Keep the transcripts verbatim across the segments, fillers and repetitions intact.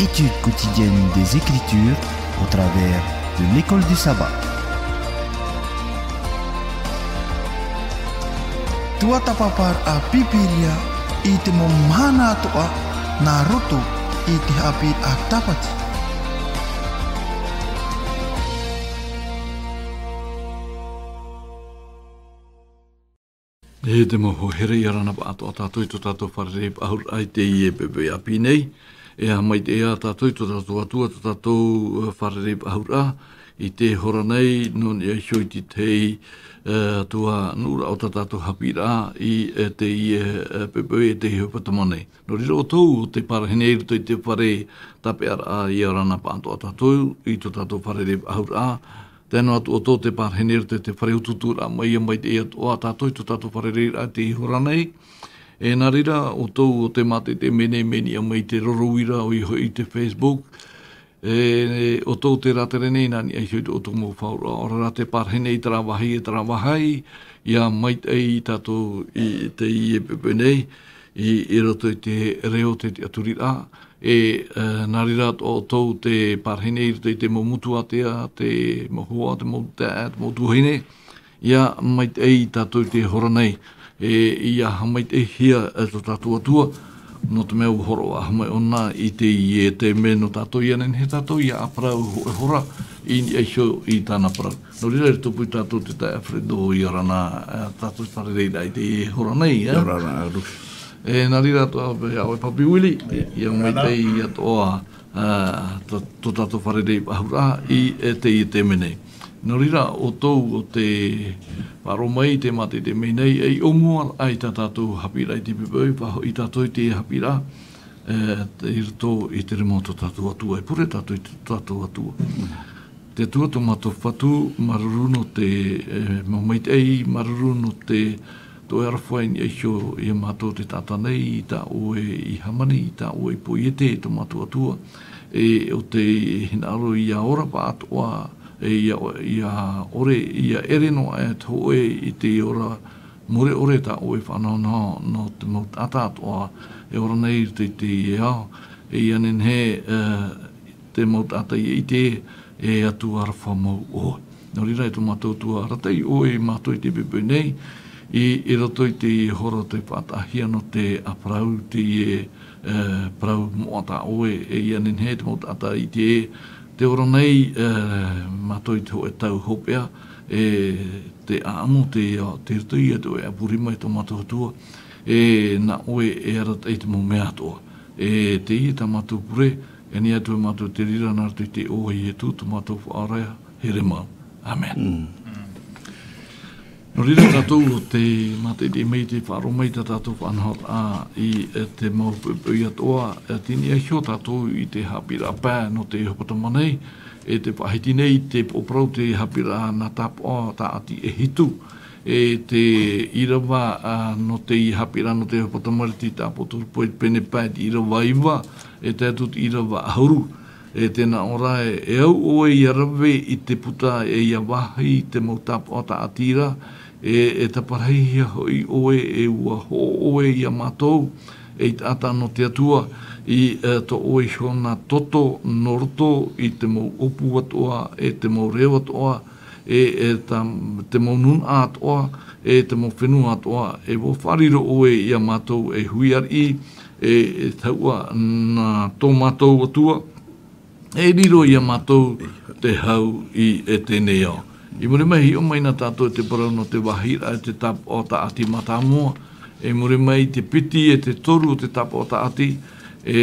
Étude quotidienne des Écritures au travers de l'école du sabbat. Tuatāpaparaʻa Pīpīria i te mau mahana atoʻa nā roto i te haʻapiʻiraʻa Tāpati. E te mau hoa here, ʻia ora na pāʻatoʻa tātou i tō tātou fārerei faʻahou raʻa i teie poʻipoʻi ʻāpī nei. E aha mai te ea tātou i tō tātou Atua, tō tātou, e, fārerei faʻahou raʻa i te hora nei, nō niʻa iho i te tahi, e, Atua, nūnaʻa o tā tātou haʻapiʻiraʻa i, e, teie, e, poʻipoʻi, e teie hepetoma nei. Nō reira ʻoutou, ʻo tē pārahi nei i roto i te fare tāpeʻaraʻa, ʻia ora na pāʻatoʻa tātou i tō tātou fārerei faʻahou raʻa. Tae noa atu ʻoutou tē pārahi nei i roto i te fare utuuturaʻa mai, ʻia maitaʻi atoʻa tātou i tō tātou fārereiraʻa i teie hora nei. E nā reira ʻoutou, ʻo tē mātaʻitaʻi mai nei, mai niʻa mai i te roro uira, ʻoia hoʻi i te Facebook. E, ʻoutou tē rātere nei nā niʻa iho i tō ʻoutou mau faʻaroʻo, ʻaore rā tē pārahi nei i terā vāhi, e terā vāhi, ʻia maitaʻi tātou i teie poʻipoʻi nei, i, i roto i te reo, te, te tiʻaturiraʻa. E, e, nā reira atoʻa ʻoutou tē pārahi nei i roto i te mau mūtoʻi ātea, te mau hoa, te mau taeaʻe, te mau tuahine. ʻIa maitaʻi tātou i te hora nei. E, ʻia haʻamaitaʻihia, e, tō tātou Atua, nō te mea ʻua hōroʻa mai ʻōna i teie taime nō tātou, ʻia nehenehe tātou ʻia ʻāparau hōʻē hora i niʻa iho i tāna parau. Nō reira, i tupu ia tātou te taeaʻe Alfredo, ʻia ora na, e, tātou fārereiraʻa i teie hora nei, e? ʻIa ora na, Ruth. E, nā reira atoʻa, e, ʻoe Papi Willie, ʻia maitaʻi atoʻa, e, tō, tō tātou fārerei faʻahou raʻa i, e, teie taime nei. Nō reira, ʻoutou, ʻo tē faʻaroʻo mai, tē mātaʻitaʻi mai nei, e, i ʻōmua ai tā tātou haʻapiʻiraʻa i te poʻipoʻi, faʻahoʻi tātou i te haʻapiʻiraʻa, e, te, i roto i te rima o tō tātou Atua, e pure tātou i tō tātou Atua. Te Atua tō mātou Fatu, māuruuru nō te, e, mau maitaʻi, māuruuru nō te, tō ʻoe aroha i niʻa iho ia mātou tē taʻata nei, tā ʻoe i hāmani, tā ʻoe i poiete, tō mātou Atua. E, ʻo tē hinaʻaro ʻia ora pāʻatoʻa, e, ʻia, ʻia ʻore, ʻia ʻere noa aʻe te hōʻē i te ora mure ʻore tā ʻoe i faʻanahonaho nō te mau taʻata atoʻa e ora nei i roto i teie ao. E ʻia nehenehe, e, te mau taʻata ʻia ʻite, e Atua aroha mau ʻoe. Nō reira, e tō mātou Atua, arataʻi ʻoe ia mātou i te poʻipoʻi nei, i, i roto i te hora o te faʻataʻahia nō te ʻāparau, teie, e, parau moʻa tā ʻoe, e ʻia nehenehe te mau taʻata i te, tē ora nei, e, mātou i te hōʻē tau hopeʻa, e te ʻāʻamu, te, te roto ia tō ʻoe ʻapu rima, e tō mātou Atua, e nā ʻoe e arataʻi te mau mea atoʻa. E teie tā mātou pure, e ani atu ia mātou te reira nā roto i te iʻoa o Ietu, tō mātou Faʻaora here mau. ʻĀmene. Mm. Nō reira tātou ʻo tē mātaʻitaʻi mai i te faʻaroʻo mai tā tātou faʻanahoraʻa i, e, te mau poʻipoʻi atoʻa, e, tei niʻa iho tātou i te haʻapiʻiraʻa pae nō te hepetoma nei, e tē faʻahiti nei te poroparau, te haʻapiʻiraʻa nā tāpaʻo tāʻati e hitu, e te ʻīrava, a, nō te haʻapiʻiraʻa nō te hepetoma nei, te tāpaʻo toru poʻi pene pae, te ʻīrava iva, e tae atu te ʻīrava ʻahuru. E tē nā ʻō ra ē, e au ʻoe ʻia rave i te puta, e ʻia vāhi i te mau tāpaʻo tāʻati ra, e, e taparahihia hoʻi ʻoe, e ʻua hoʻo ʻoe ia mātou, ei taʻata nō te Atua, i, e, tō ʻoe iho nā toto nō roto i te mau ʻōpū atoʻa, e te mau reo atoʻa, e, e tā, te mau nūnaʻa atoʻa, e te mau fenua atoʻa, e ʻua faʻariro ʻoe ia mātou ei hui ariʻi, e, e taua nā tō mātou Atua, e riro ia mātou te hau i, e teie nei ao. I muri mai, hiʻo mai na tātou i te parau nō te vāhiraʻa i te tāpaʻo tāʻati mātāmua, i muri mai i te piti e te toru o te tāpaʻo tāʻati, e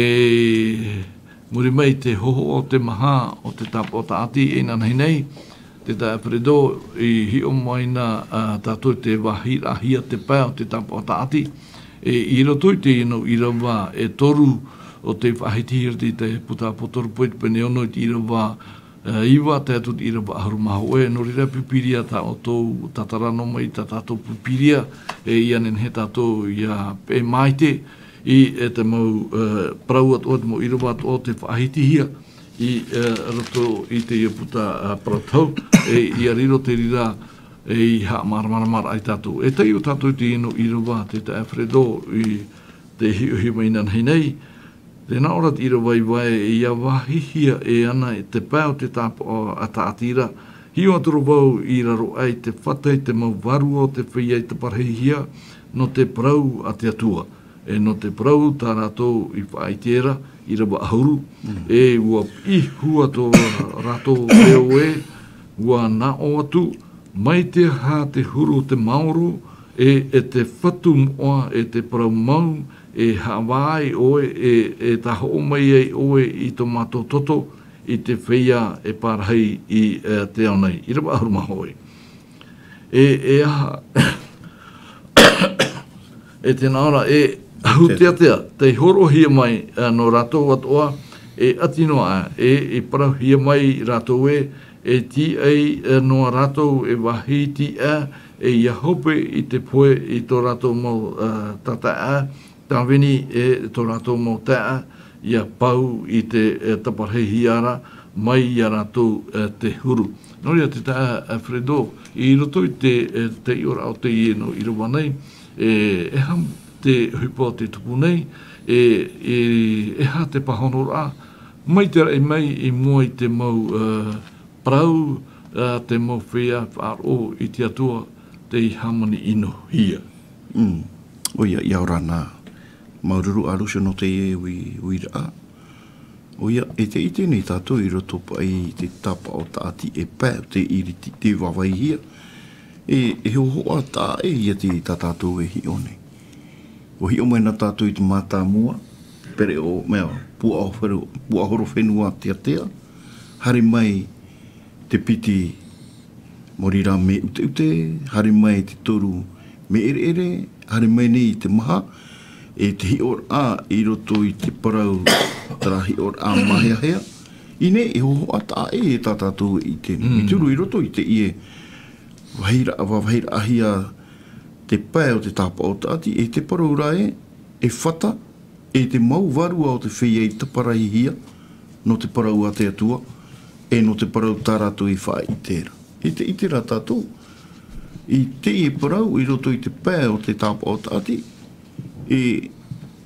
muri mai i te hohoʻa o te maha o te tāpaʻo tāʻati, e inanahi nei, te taeaʻe Alfredo, i hiʻo mai na, a, tātou i te vāhiraʻahia te pae o te tāpaʻo tāʻati, e, i roto i teie nau ʻīrava e toru o tei faʻahiti i roto i te puta Apotorupo i te pene ono i te ʻīrava, e, iva, tae atu te ʻīrava ʻahuru mā hōʻē. Nō reira, Pīpīria tā ʻoutou, tātara noa mai tā tātou Pīpīria, e ʻia nehenehe tātou ʻia peʻe maite i, e, te mau, e, parau atoʻa, te mau ʻīrava atoʻa o tei faʻahitihia i, e, roto i teie puta, e, parau tau, e, ʻia riro te reira, e, i haʻamāramaramaraʻa ia tātou. E tae atu tātou i teie nau ʻīrava, te taeaʻe Alfredo, i tē hiʻohia mai inanahi nei, Tē nā ʻō ra te ʻīrava i vae, ʻia vāhihia e ana i te pae o te tāpaʻo a tāʻati ra, hiʻo atu ra vau i raro aʻe i te fata i te mau vārua o te feiā i taparahihia nō te parau a te Atua, e nō te parau tā rātou i faʻaʻite ra, ʻīrava ʻahuru, e ua piʻi hua tō rātou reo ē, ua nā ʻō atu, mai te aha te huru o te maoro, e, e te fatu moʻa, e te parau mau, e haʻavā ai ʻoe, e, e tāhoʻo mai ai ʻoe i tō mātou toto, i te feiā e parahi i, e, te ao nei. ʻĪrava ʻahuru mā hōʻē. E, e aha, e tē nā ʻō ra, e ahu teatea, tei hōroʻahia mai, e, nō rātou atoʻa, e ʻati noa aʻe, e, e parauhia mai rātou ē, e tīaʻi, e, noa rātou e vāhi tīaʻi, e ʻia hope i te pohe i tō rātou mau, e, tātaʻa, tāvini e tō rātou mau taeaʻe, ʻia pau i te, e, taparahihia ra, mai ia rātou, e, te huru. Nō reira te taeaʻe, e, Fredo, i roto i te, e, te ʻīrava o teie nō ʻīrava nei, e, e aha te ʻohipa o tē tupu nei, e, e, e aha te pāhonoraʻa, mai te raʻi mai i mua i te mau, e, parau, e, te mau feiā faʻaroʻo i te Atua, tei hāmani ʻino hia. Mm. ʻOia, ʻia ora na. Māuruuru ʻāruʻi nō teie ui-, uiraʻa. ʻOia, e tē ʻite nei tātou i roto paʻi i te tāpaʻo tāʻati e pae o te iriti tei vāvāhihia. E, e hōhoʻa taʻa ʻē ia te, tā tātou e hiʻo nei. ʻUa hiʻo mai na tātou i te mātāmua, pereʻoʻo, mea, puaʻahoro, puaʻahorofenua teatea, haere mai te piti mōrī rā mea ʻuteʻute, haere mai te toru mea ʻereʻere, haere mai nei i te maha, e te hiʻoraʻa i roto i te parau, terā hiʻoraʻa māheahea. I ʻō nei, e hōhoʻa taʻa ʻē e tā tātou e ʻite nei. Mm. Mai te huru i roto i teie vāhi ra-, vā-, vāhi raʻahia te pae o te tāpaʻo tāʻati, e te parau ra ē, e fata, e te mau vārua o te feiā i taparahihia, nō te parau a te Atua, e nō te parau tā rātou i faʻaʻite ra. E tē ʻite ra tātou, i teie parau i roto i te pae o te tāpaʻo tāʻati, e,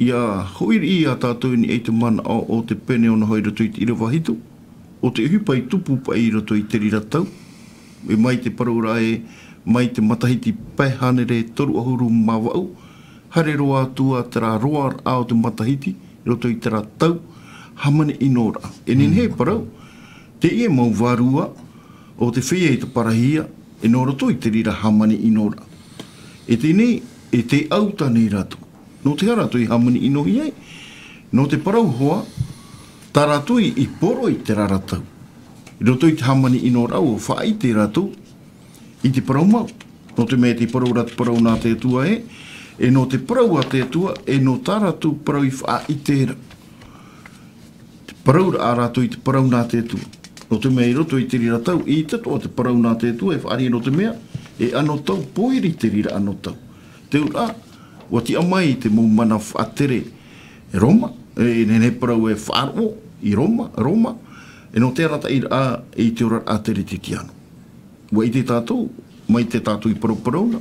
ʻia hoʻi riʻi ia tātou i niʻa i te manaʻo o te pene ono hoʻi i roto i te ʻīrava hitu, ʻo te ʻohipa i tupu paʻi i roto i te reira tau, e mai te parau ra ē, mai te matahiti pae hānere toru ʻahuru mā vaʻu, haere roa atu ā terā roaraʻa o te matahiti, i roto i terā tau, hāmani ʻino ra. E nehenehe e parau, teie mau vārua, o te feiā i taparahihia, e nō roto i te reira hāmani ʻino ra. E teie nei, e tē ʻauta nei rātou. Nō te aha rātou i hāmani ʻino hia ai? Nō te parau hoʻi, tā rātou i, i poro i terā ra tau. I roto i te hāmani ʻino ra ʻua faʻaʻite rātou i te parau mau. Nō te mea tē parau ra te parau nā te Atua ē, e nō te parau a te Atua, e nō tā rātou parau i faʻaʻite ra. Te parau ra ā rātou i te parau nā te Atua. Nō te mea i roto i te reira tau, i te toʻa te parau nā te Atua, e faʻaʻite nō te mea, e anotau pōiri te reira anotau. Te auraʻa, ʻua tiʻa mai te mau mana faʻatere, Roma, e nehenehe parau e faʻaroʻo, i Roma, Roma, e nō te arataʻiraʻa i te oraraʻa teretetiano. ʻUa ʻite tātou, mai te tātou i parauparau na,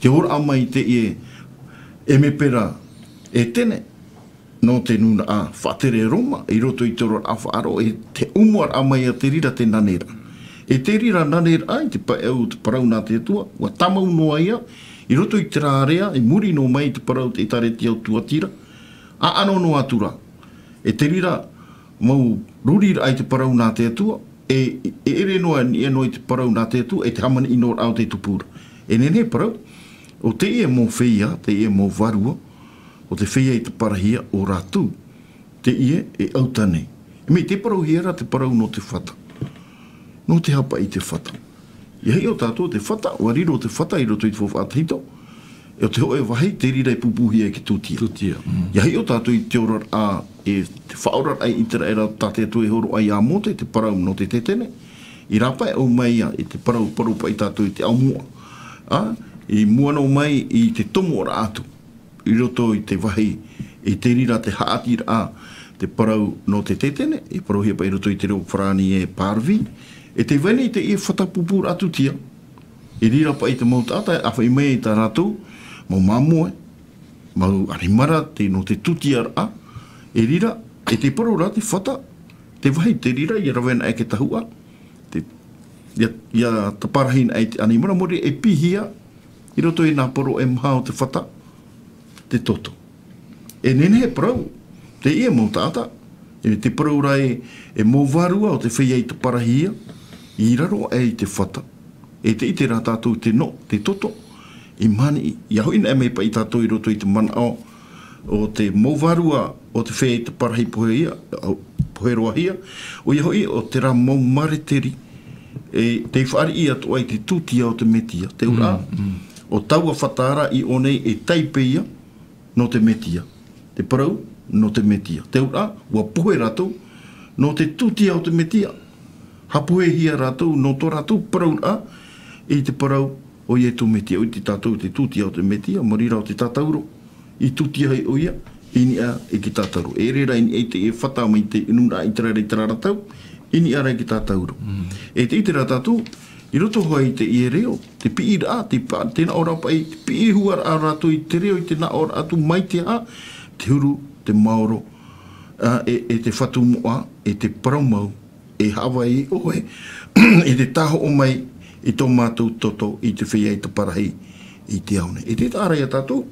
te oraʻa mai teie ʻemepera Etene, nō te nūnaʻa faʻatere Roma, i roto i te oraraʻa faʻaroʻo, e te ʻumuaraʻa mai a te reira te naneraʻa. E te reira naneraʻa, i te pae o te parau nā te Atua, ʻua tāmau noa ia, i roto i terā rea, i muri noa mai i te parau te ʻĒtārētia o Tuatira, ʻaʻano noa atu ra. E te reira, mau ruriraʻa i te parau nā te Atua, e, e ʻere noa, niʻa noa i te parau nā te Atua, e te hāmani ʻino ra ʻo te tupu ra. E nehenehe parau, ʻo teie mau feiā, teie mau vārua, ʻo te feiā i taparahihia ʻo rātou, teie e ʻauta nei. E mai te parauhia ra te parau nō te fata. Nō te hapa i te fata. ʻIa hiʻo tātou te fata, ʻua riro te fata i roto i te faufaʻa tahito, e ʻo te hōʻē vāhi te reira e pūpūhia e te tūtia. Tūtia, mm. ʻIa hiʻo tātou i te oraraʻa, e te faʻaoraraʻa i ʻĪteraʻera tā te Atua i hōroʻa ia Mōte, te parau nō te tetene, i rāpae ʻo mai ia i te parau, parau paʻi tātou i te ʻāmuʻa. Ā, i mua noa mai i te tomoraʻa atu. I roto i te vāhi, i te reira te haʻatiraʻa, te parau nō te tetene, i parauhia paʻi i roto i te reo farāni e parvis, e tē vai nei teie fata pūpūraʻa tūtia. I reira paʻi te mau taʻata, e ʻāfaʻi mai i tā rātou, mau māmoe, mau ʻanimara, te, nō te tūtiaraʻa, i reira, E te parau rā te fata, te vāhi te reira, ia rave ana e te tahuʻa, te, ia, ia taparahi ana e te ʻanimara, mō reira e pīhia, i roto i nā poro e maha o te fata, te toto. E nehenehe parau, teie mau taʻata, e te parau rā e, e mau vārua o te feiā i taparahihia, i raro aʻe i te fata. E te ʻite rā tātou te no, te toto, i mahana, ia hoʻi ana e mai paʻi tātou i roto i te manaʻo, o te mau vārua, o te feiā i taparahi pohe ia, au, pohe roa hia, ʻoia hoʻi, o terā mau mareteri, e, tei fāriʻi atoʻa i te tūtia o te Metia. Te ura, mm, mm, o taua fata ra i ʻō nei e taipe ia, no te Metia. Te parau, no te Metia. Te ura, ua pohe rātou, no te tūtia o te Metia. Hapohehia rātou, no tō rātou parau ra, i te parau, o Ietu Metia, ʻoia tātou te tūtia o te Metia, mā reira o te tātauro, i tūtia ai ʻoia, i niʻa i te tātauro. E reira i niʻa i te e fata mai te inu ra i te rara i te rara tau, i niʻa ra i te tātauro. Mm. E te ʻite rā tātou, i roto hoʻi i teie reo, te piʻi ra, te pa-, te naʻo ra paʻi, te piʻi hua ra rātou i te reo, i te naʻo ra atu mai te aha, te huru, te maoro, a, e, e te fatu moʻa, e te parau mau, e haʻavai ʻoe, e te tāhoʻo mai i tō mātou toto, i te feiā i taparahi, i te ao nei. E te taʻa ra ia tātou,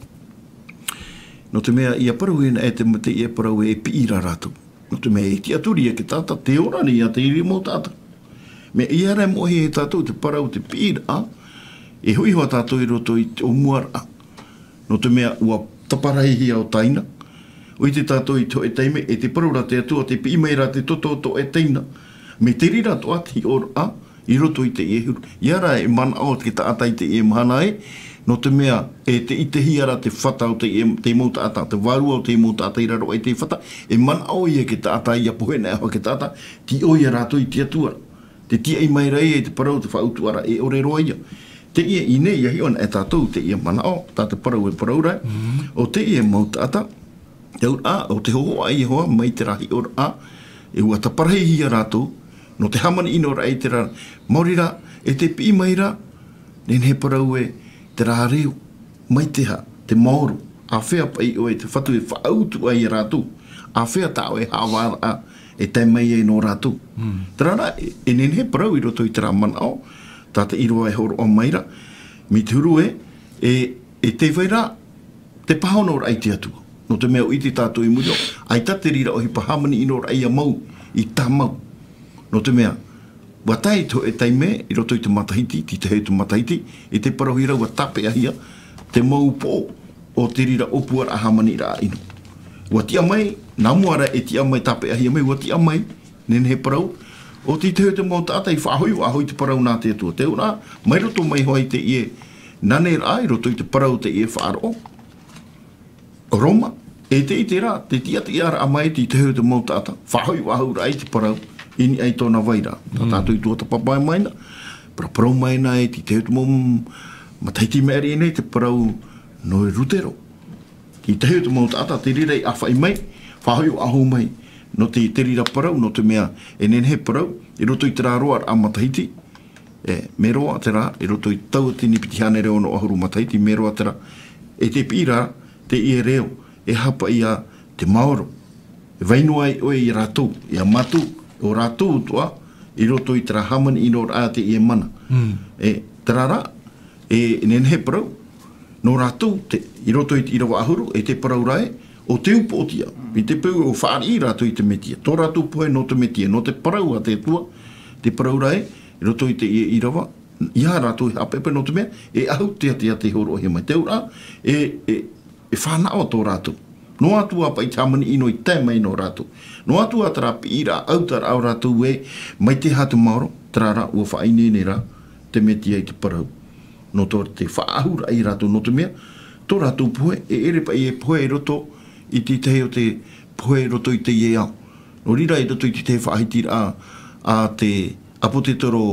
no te mea ia parau ina e te mate ia parau e piʻi ra rātou. No te mea e tiʻaturi ia te taʻata, te ora nei ia te iri mau taʻata. Mea ia rā e moʻe e tātou te parau te piʻi ra, e hoʻi hoʻi tātou i roto i te ʻōmuaraʻa. No te mea ua taparahihia o taina. ʻUa ʻite tātou i te hōʻē taime, e te parau ra te Atua, te piʻi mai ra te toto o tō ʻoe taina. Mai te reira atoʻa te hiʻoraʻa, i roto i teie huru. Ia rā e manaʻo te taʻata i teie mahana e, no te mea, e te ʻitehia ra te fata o te, e, te mau taʻata, te vārua o te mau taʻata i raro aʻe i te fata, e manaʻo ia te taʻata, ia pohe ana e te taʻata, tīaʻi ia rātou i te Atua. Te tīaʻi mai ra ia i te parau, te faʻautuʻaraʻa, e ʻore roa ia. Teie i nei, ia hiʻo ana e tātou, teie manaʻo, tā te parau e parau ra, mm, o teie mau taʻata, te auraʻa, o te hōhoʻa a Iehova, mai terā hiʻoraʻa, e ua taparahihia rātou, no te hāmani ʻino ra i terā, maori rā, e te piʻi mai ra, nehenehe parau e, terā reo, mai te aha, te maoro, āfea paʻi ʻoe te Fatu e faʻautuʻa ia rātou, āfea tā ʻoe haʻavāraʻa e tae mai ai nō rātou. Mm. Terā rā, e, e nehenehe parau i roto i terā manaʻo, tā te ʻīrava e hōroʻa mai ra, mai te huru e, e, e tē vai ra, te pāhonoraʻa i te Atua. Nō te mea ʻua ʻite tātou i muri iho, ʻaita te reira ʻohipa hāmani ʻino ra ia mau, i tāmau. Nō te mea, ʻua tae te hōʻē taime, i roto i te matahiti, te tahi o te matahiti, i te parauhia ra ʻua tāpeʻahia, te mau upoʻo, o te reira ʻōpuaraʻa hāmaniraʻa ʻino. ʻUa tiʻa mai, nā mua ra e tiʻa mai, tāpeʻahia mai, ʻua tiʻa mai, nehenehe parau, ʻo te tahi o te mau taʻata i faʻahoʻi, faʻahoʻi te parau nā te Atua. Te ura, mai roto mai hoʻi teie, naneraʻa, i roto i te parau teie faʻaroʻo. Roma, e te ʻite ra, te tiʻatiʻaraʻa mai te tahi o te mau taʻata, faʻahoʻi, faʻahoʻiraʻa i te parau, i niʻa i tōna vai ra. Tā, mm, tātou i tuatāpapa mai na, paraparau mai na e te tahi o te mau matahiti maʻiri nei te parau nō Rutero. Te tahi o te mau taʻata, te reira i ʻāfaʻi mai, faʻahoʻi, faʻahoʻi mai, nō te, te reira parau, nō te mea, e nehenehe parau, i roto i terā roaraʻa matahiti, E, mea roa terā, i roto i te tauatini piti hānere ono ʻahuru matahiti, mea roa terā, e te piʻi ra, teie reo, e aha paʻi ia te maoro. E vai noa ai ʻoe ia rātou, ia mātou, ʻo rātou atoʻa, i roto i terā hāmani ʻino ra teie mana. Mm. E, terā rā, e nehenehe parau, nō rātou, te, i roto i te ʻīrava ʻahuru, e te parau ra e, ʻo te upoʻotiʻa. I te peu ʻua fāriʻi rātou i te Metia. Tō rātou pohe nō te Metia, nō te parau a te Atua, te parau ra e, i roto i teie ʻīrava, ia rātou e haʻapeʻapeʻa nō te mea, e ʻahu teatea tei hōroʻahia mai. Te ura, e, e, e fānaʻo tō rātou. Noa atu ā paʻi te hāmani ʻino i tae mai nō rātou. Noa atu ā terā piʻiraʻa, ʻautaraʻa o rātou ē, mai te aha te maoro, terā rā ʻua faʻaineine ra, te Metia i te parau. Nō tō te faʻaʻahuraʻa ia rātou, nō te mea, tō rātou pohe, e ʻere paʻi e pohe i roto i te tahi o te pohe i roto i teie ao. Nō reira, i roto i te tahi faʻahitiraʻa a te ʻāpōtetoro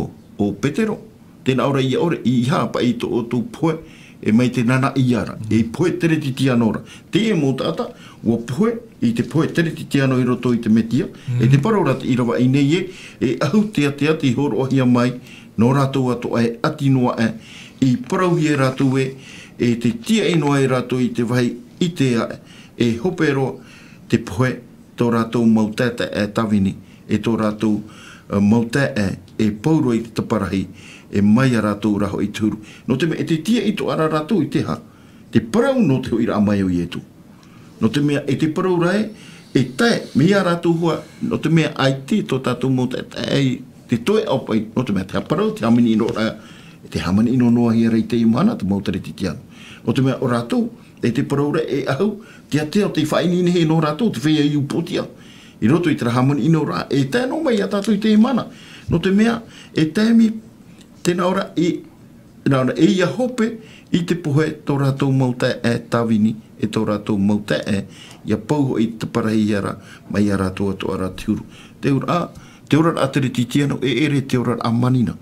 o Petero, tē nā ʻō ra ia ʻore, ʻeiaha paʻi tō ʻoutou pohe, e mai te nanaʻia ra, e pohe teretitiano ra. Teie mau taʻata, ʻua pohe i te pohe teretitiano i roto i te Metia, e te parau ra te ʻīrava i nei ē, e ʻahu teatea tei hōroʻahia mai, nō rātou atoʻa e ʻati noa aʻe, i parauhia e rātou ē, e te tiaʻi noa e rātou i te vāhi ʻite aʻe, e hope roa te pohe tō rātou mau taetae e tāvini, e tō rātou mau taetae e pau roa i te taparahi, e mai iā rātou rā hoʻi te huru. Nō te mea e te tiaʻi atoʻa rā rātou i te aha, te parau nō te hoʻiraʻa mai o Ietu. Nō te mea e te parau rā e tae mai iā rātou hua, nō te mea ʻaita tō tātou mau taetae i te toe ʻaopaʻi, nō te mea te parau, te hāmani ʻino rā, e te hāmani ʻino noa hia rā i teie mahana te mau teretitiano. Nō te mea o rātou e te parau rā e ahu, te ātea o te faʻaineinehia nō rātou te feiā i upoʻotia i roto i te hāmani ʻino rā e tae noa mai iā tātou i teie mahana. Nō te mea e tae mai tēnā ora i nā ora e ia hope i te pohe tō rātou mau taetae tāvini, e tō rātou mau taetae ia pau hoʻi te parahihia rā mai iā rātou atoʻa rā te huru. Te oraraʻa, te oraraʻa teretitiano e ʻere te oraraʻa manina.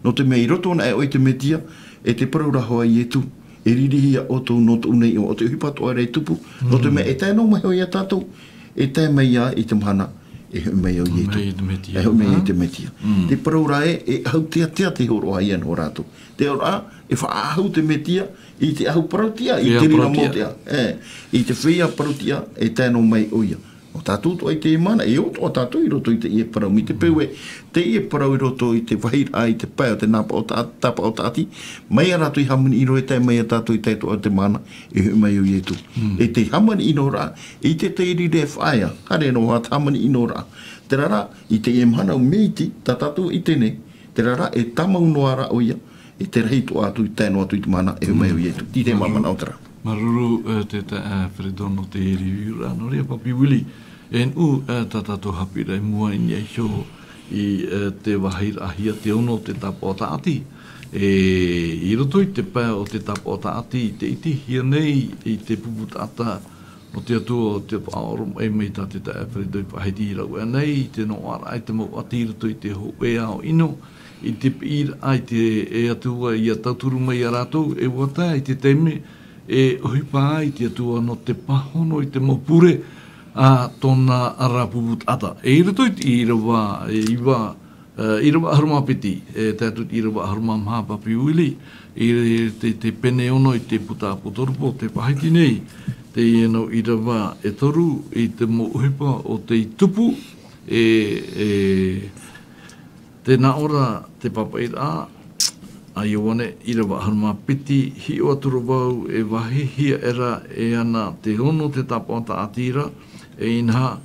Nō te mea i roto ana e ʻoe i te metia, e te parau rā hoʻi a Ietu, e riri hia ʻoutou nō tōʻu nei iʻoa, o te ʻohipa atoʻa rā e tupu. Nō te mea e tae noa mai hoʻi iā tātou, e tae mai iā i te mahana e hoʻi mai o Ietu. E hoʻi mai i te metia. Te parau rā e e ahu te ātea te hōroʻahia nō rātou. Te oraraʻa e faʻaʻahu te metia i te ahu parauʻtiʻa i te reira mau taetae, i te feiā parauʻtiʻa e tae noa mai ʻoia. O tātou atoʻa i teie mahana e ʻoto atoʻa tātou i roto i teie parau mai te peu e teie parau i roto i te vāhi raʻa i te pae o te nāpaʻo tāpaʻo tāʻati, mai iā rātou i hāmani ʻino e tae mai iā tātou i tae atoʻa te mahana e hoʻi mai o Ietu. E te hāmani ʻino rā i te tairire faʻaea, haere noa te hāmani ʻino rā. Terā rā i teie mahana o mei iti tā tātou i teie nei, terā rā e tāmau noa rā ʻoia i te rahi atoʻa atu i tae noa atu i te mahana e hoʻi mai o Ietu. Te manaʻo terā. Māuruuru te taeaʻe Fredo nō te review rā. Nō reira Papi Willie, e nuʻu tā tātou haʻapiʻiraʻa i mua i niʻa iho i te vāhi raʻahia te ono o te tāpaʻo tāʻati. E i roto i te pae o te tāpaʻo tāʻati i te iti hia nei i te pupu taʻata nō te Atua o te faʻaoromaʻi mai tā te taeaʻe Fredo i faʻahiti rāua nei i te noaʻa raʻa i te mau ʻati i roto i te hōʻē ao ʻino i te piʻiraʻa i te e Atua ia tauturu mai iā rātou e ua tae i te taime e ʻohipa ai te Atua nō te pāhono i te mau pure a tōna rā pupu taʻata. E i roto i te ʻīrava e iva ʻīrava ʻahuru mā piti e tae atu i te ʻīrava ʻahuru mā maha Papi Willie i te pene ono i te puta ʻApotarupo te faʻahiti nei teie nau ʻīrava e toru i te mau ʻohipa o tei tupu e e tēnā ora te pāpaʻiraʻa a Ioane ʻīrava ʻahuru mā piti hiʻo atu ra vau e vāhihia ʻera e ana te ono te tāpaʻo tāʻati ra e inaha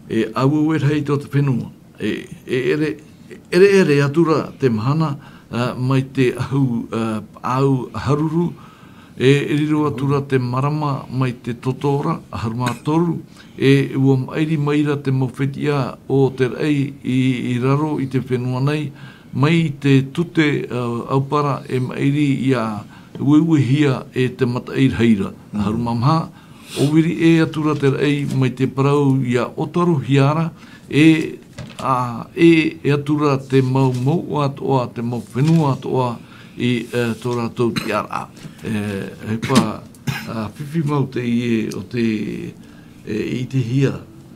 e ʻaueue rahi tō te fenua. E ʻereʻere atu ra te mahana mai te ahu paʻau ʻahuru e riro atu ra te marama mai te toto ra ʻahuru mā toru e ua maʻiri mai ra te mau fetiʻa o te raʻi i raro i te fenua nei mai te tute ʻaupara e maʻiri ia ueuehia e te mataʻi rahi ra ʻahuru mā maha. ʻOviri ʻē atu ra te raʻi mai te parau ia ʻotaruhia ra e a ʻē atu ra te mau mouʻa atoʻa te mau fenua atoʻa i tō rātou tiʻaraʻa. E ʻohipa fifi mau teie o te e ʻitehia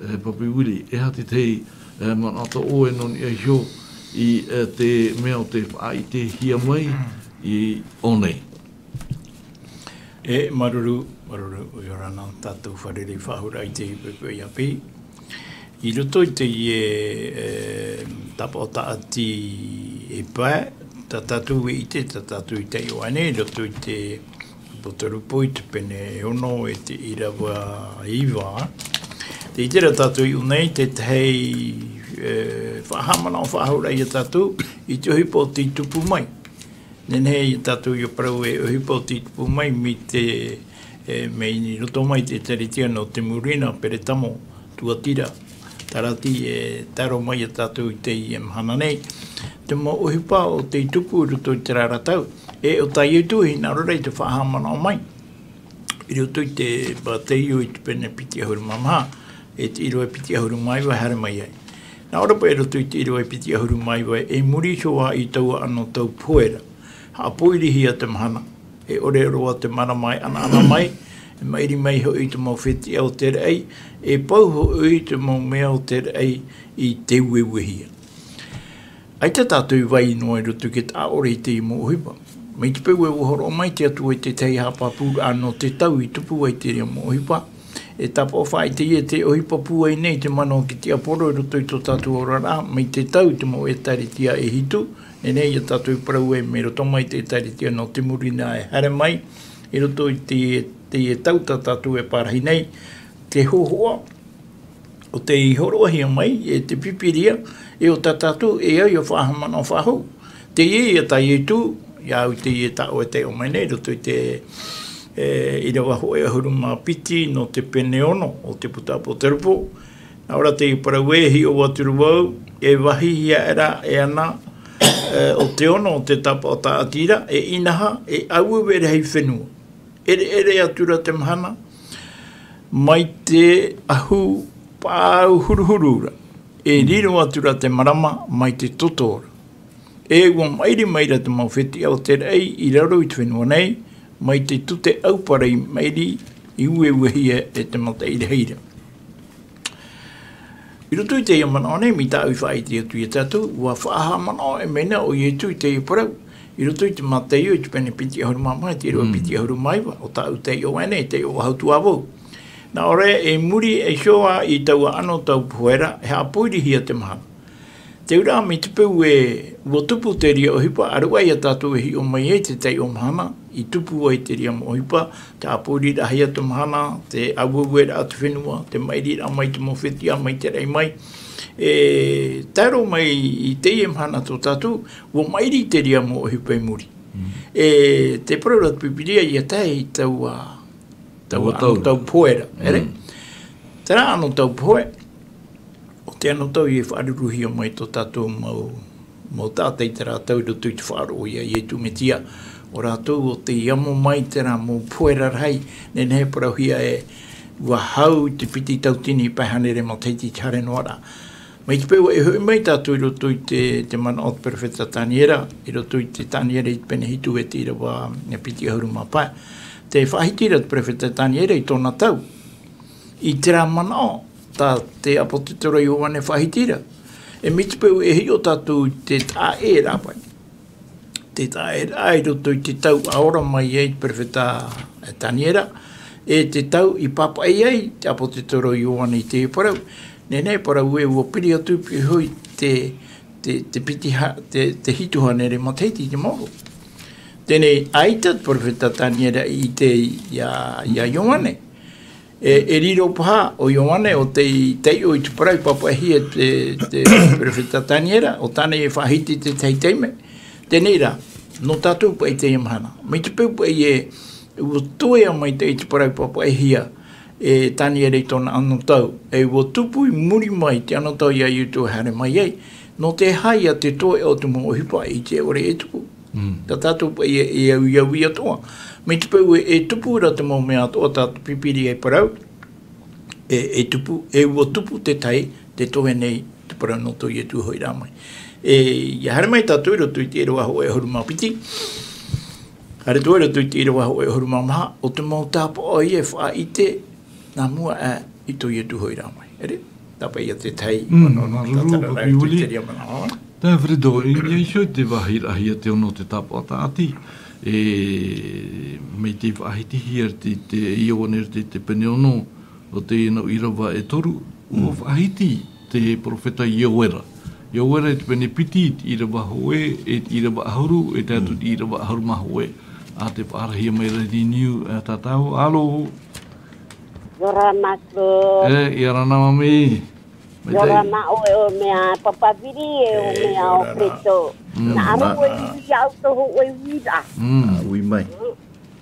e Papi Willie e aha te tahi manaʻo ʻoe nō niʻa iho i te mea o te faʻaʻitehia mai i ʻō nei. E māuruuru māuruuru ʻoia rā na tātou fārerei faʻahou ra i te poʻipoʻi ʻāpī i roto i teie tāpaʻo tāʻati e pae tā tātou e ʻite tā tātou i taiʻo ʻānei i roto i te ʻApotarupo i te pene ono e te ʻīrava iva. Te ʻite ra tātou i ʻō nei te tahi faʻahaʻamanaʻo faʻahou ra iā tātou i te ʻohipa o tei tupu mai. Nehenehe iā tātou ia parau e ʻohipa o tei tupu mai mai te mai i roto mai te teretitiano te murina peretamo tuatira tarati e taro mai iā tātou i teie mahana nei. Te mau ʻohipa o tei tupu i roto i te rāratau e o tā iesu e hinaʻaro ra i te faʻahaʻamanaʻo mai i roto i te mateio i te pene piti ʻahuru mā maha e te ʻīrava piti ʻahuru mā iva e haere mai ai. Nā ʻō ra paʻi i roto i te ʻīrava piti ʻahuru mā iva e muri iho ā i taua ʻano tau pohe ra haʻapoirihia te mahana e ʻore roa te marama e ʻanaʻana mai e maʻiri mai hoʻi te mau fetiʻa o te raʻi e pau hoʻi te mau mea o te raʻi i te ueuehia. ʻAita tātou i vai noa i roto i te taʻaʻore i teie mau ʻohipa mai te peu e ua horoʻa mai te atua i te tahi haʻapāpūraʻa nō te tau i tupu ai teie mau ʻohipa. e tāpaʻo faʻaʻite ia te ʻohipa pūai nei te manaʻo ki te ʻāporo i roto i tō tātou oraraʻa, mai te tau i te mau ʻētāretia e hitu, e nehenehe ia tātou e parau ē, mai roto mai te ʻētāretia nō te muri nā e haere mai, i roto i te, te tau tā tātou e parahi nei, te hōhoʻa, ʻo tei hōroʻahia mai e te Pīpīria, e ʻo tā tātou e au ia faʻahaʻamanaʻo faʻahou. Teie ia tā Ietu, ia au i teie taʻo e taiʻo mai nei, i roto i te, e, ʻīrava hōʻē ʻahuru mā piti, nō te pene ono o te puta ʻApotarupo. Nā ʻō ra te parau ē, hiʻo atu ra vau, e vāhihia aʻera e ana, e, ʻo te ono o te tāpaʻo tāʻati ra, e inaha, e aueue rahi fenua. ʻEreʻere atu ra te mahana, mai te ʻahu paʻau huruhuru ra, e riro atu ra te marama, mai te toto ra. E ua maʻiri mai ra te mau fetiʻa o te raʻi i raro i te fenua nei, mai te tute ʻaupara i maʻiri i ueuehia e te mataʻi rahi ra. I roto i teie manaʻo nei, mai tāʻu i faʻaʻite atu ia tātou, ua faʻahaʻamanaʻo e mea nā ʻo Ietu i teie parau. I roto i te Mataio i te pene piti ʻahuru mā maha, te ʻīrava piti ʻahuru mā iva, ʻo tāʻu taiʻo ʻaʻe nei, taiʻo ʻahu tuāvou. Nā ʻō ra, i muri iho ā i taua ʻano tau pohe ra, e haʻapōirihia te mahana. Te auraʻa mai te peu ē, ua tupu te reira ʻohipa, ʻareʻa ia tātou e hiʻo mai ai te taiʻo mahana, i tupu ai te reira mau ʻohipa, te haʻapōiriraʻahia te mahana, te aueueraʻa te fenua, te maʻiriraʻa mai te mau fetiʻa, mai te raʻi mai. E, tae roa mai i teie mahana tō tātou, ua maʻiri te reira mau ʻohipa i muri. E, te parau ra te Pīpīria ia tae i taua, taua ʻano tau pohe ra, ʻere? Terā ʻano tau pohe, ʻo te anotau i faʻaruruhia mai tō tātou mau, mau taʻata i terā tau i roto i te faʻaroʻo ia Ietu Metia. ʻO rātou ʻo tei amo mai terā mau pohe rarahi, nehenehe e parauhia ē, ua hau i te piti tauatini pae hānere matahiti i te haere noa ra. Mai te peu ē hoʻi mai tātou i roto i te, te manaʻo o te perofeta Taniera, i roto i te Taniera i te pene hitu e te ʻīrava, e piti ʻahuru mā pae. Tē faʻahiti ra te perofeta Taniera i tōna tau. I terā manaʻo, tā te ʻāpōsetolo Ioane faʻahiti ra. E mai te peu e hiʻo tātou i te taʻa ʻē ra paʻi. Te taʻa ʻē ra i roto i te tau ʻa ora mai ai te perofeta Taniera, e te tau i pāpaʻi ai te ʻāpōsetolo Ioane i te parau. Nehenehe e parau ē ua piri atu pē hoʻi te, te, te piti ha-, te, te hitu hānere matahiti i te maoro. Teie nei, ʻaita te perofeta Taniera i ʻite ia, ia Ioane. E, e riro paha ʻo Ioane ʻo tei taiʻo i te parau i pāpaʻihia e te, te perofeta Taniera, ʻo tāna e faʻahiti i te tahi taime. Teie rā, nō tātou paʻi teie mahana. Mai te peu paʻi ē, ua toe ā maitaʻi te parau i pāpaʻihia e Taniera i tōna anotau. E ua tupu i muri mai te anotau ia Ietu e haere mai ai. Nō te aha ia te toeʻa o te mau ʻohipa i te ʻore e tupu. Mm. Tā tātou paʻi e, e au, e au ia atoʻa. Mai te peu ē, e tupu ra te mau mea atoʻa tā te Pīpīria e parau, e, e tupu, e ua tupu te tahi, te tohe nei, te parau nō tō Ietu hoʻi rā mai. E, ia haere mai tātou i roto i te ʻīrava hōʻē ʻahuru mā piti. Haere atoʻa i roto i te ʻīrava hōʻē ʻahuru mā maha, ʻo te mau tāpaʻo ia e faʻaʻite, nā mua aʻe i tō Ietu hoʻi rā mai. ʻEre, tāpaʻo ia te tahi, mm, manaʻo nō māuruuru, tātara rā i te reira manaʻo. Tae Alfredo, i niʻa iho i te vāhi rahi a te ono o te tāpaʻo tāʻati, e, mai te faʻahitihia te, te Ioane te, te pene ono, o te nau ʻīrava e toru, ua faʻahiti te perofeta Ioera. Ioera i te pene piti, i te ʻīrava hōʻē, e te ʻīrava ʻahuru, e tae atu i te ʻīrava ʻahuru mā hōʻē. A te faʻaarahia mai ra i niu, e tātou, alo. ʻIa ora na mātou. E, ʻia ora na mami. ʻIa ora na ʻoe, ʻo mea Papa Viri, e ʻo mea ʻo Preto. Mm. Nā ʻō ra e ui au tō hōʻē uiraʻa. Mm. Ui mai. Mm.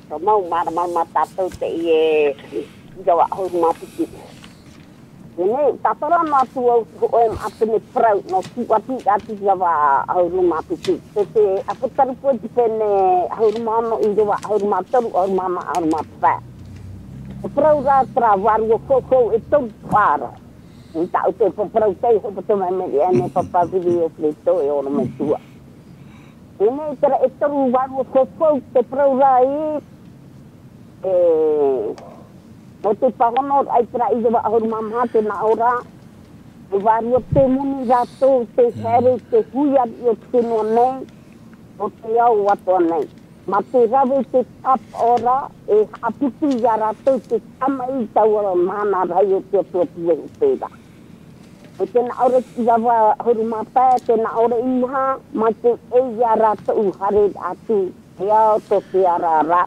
Ka mau māramarama tātou teie ʻīrava ʻahuru mā piti. Teie nei, tātara noa atu au hōʻē maʻa pene parau, nō Tuʻatiʻa ʻīrava ʻahuru mā piti. Te, te ʻApotarupo i te pene ʻahuru mā ono, ʻīrava ʻahuru mā toru, ʻahuru mā maha, ʻahuru mā pae. E parau ra terā vārua faufaʻa e toru ʻāra. I tāʻu te parau tei hopote mai mai ia nei Papa Viri, ʻo Preto, e ora mai tua. Teie nei terā e toru vārua faufaʻa te parau ra ē, e, nō te pāhonoraʻa i terā ʻīrava ʻahuru mā maha tē nā ʻō ra, e vārua tē moni rātou, tē haere i te hui ariʻi o te fenua nei, nō te ao atoʻa nei. Mā te rave te tāpaʻo ra, e haʻaputu i a rātou te tamaʻi i taua mahana rahi o te Atua Puehu pērā. E tēnā ʻore te ʻīrava ʻahuru mā pae, tēnā ʻore ʻīrava, mā te ʻē i a rātou haere atu, te ao tō te ara ra,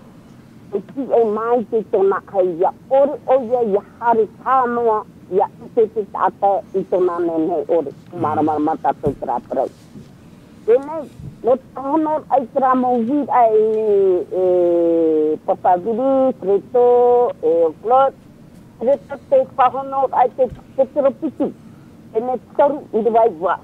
e tīaʻi mai te tōna ʻahiahi, ʻaore ʻoia ia haere taʻa noa, ia ʻite te taʻata i tōna nehenehe ʻore, māramarama tātou terā parau. Teie nei, nō te pāhonoraʻa i terā mau uiraʻa e, e Papa Viri, Freto, e Claude, Freto te pāhonoraʻa i te, te toropiti, teie nei te toru, ʻīrava.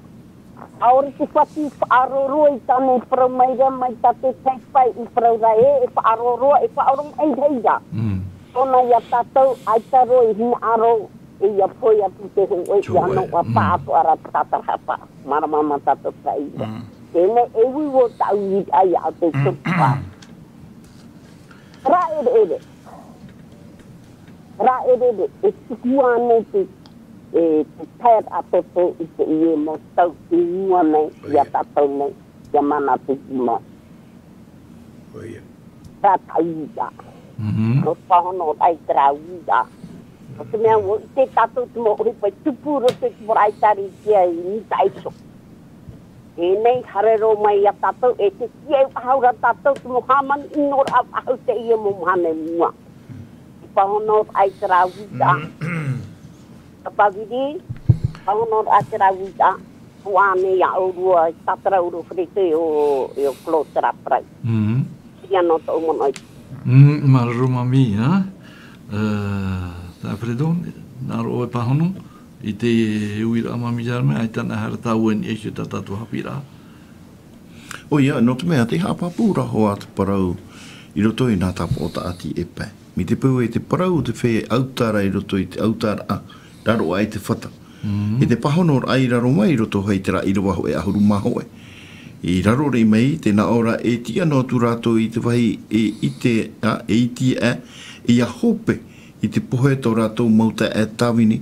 ʻAore te fatu faʻaroa i tāna e parau mai ra, mai tā te taipai i parau ra ē, e faʻaroa, e faʻaoromaʻi ra. Mm. Tōna i a tātou, ʻaita roa i hinaʻaro, e ia pohe atu te hōʻē, ia noʻa paʻatoʻa ra te tātarahapa. Māramarama tātou terā ʻīrava. Mm. Teie nei e ui ʻo tāʻu uiraʻa ia ʻo te toru pae. Rāʻereʻere. Rāʻereʻere, e tuku ānei te, e, te taeraʻa toto i teie mau tau i mua nei, ia tātou nei, ia mana te tima. ʻOia. Rā tāʻu uiraʻa. Mhm. Nō te pāhonoraʻa i terā uiraʻa. Nō te mea, ʻua ʻite tātou te mau ʻohipa i tupu roto i te mau ʻaitari i te ai, i Nītaʻa iho. Teie nei, haere roa mai ia tātou, e te tīaʻi faʻahou ra tātou te mau hāmani ʻino ra faʻahou teie mau mahana i mua. Te pāhonoraʻa i terā uiraʻa. Papa Viri, pāhonoraʻa terā uiraʻa. Puʻa ānei ia ʻōrua, tātara ʻōrua Freto e ʻo, e ʻo Claude terā parau. Mhm. Ia nō tōʻu mono i. Mm, māuruuru māmī, ā? Ā, tā Freto, nā roto e pāhono, i te uiraʻa māmī Jarome, ʻaita na haere tāua i niʻa i tā tātou haʻapiʻiraʻa. ʻOia, nō te mea, tē haʻapāpū ra hoʻi te parau i roto i nā tāpaʻo tāʻati e pae. Mai te peu e te parau o te feiā ʻautara i roto i te ʻautaraʻa, raro aʻe i te fata. Mhm. E te pāhonoraʻa i raro mai i roto hoʻi i terā ʻīrava hōʻē ʻahuru mā hōʻē. I raro rā mai, tē nā ʻō ra e tiʻa noa atu rātou i te vāhi e ʻite, ā, e iti aʻe, e ia hope i te pohe tō rātou mau taeaʻe tāvini,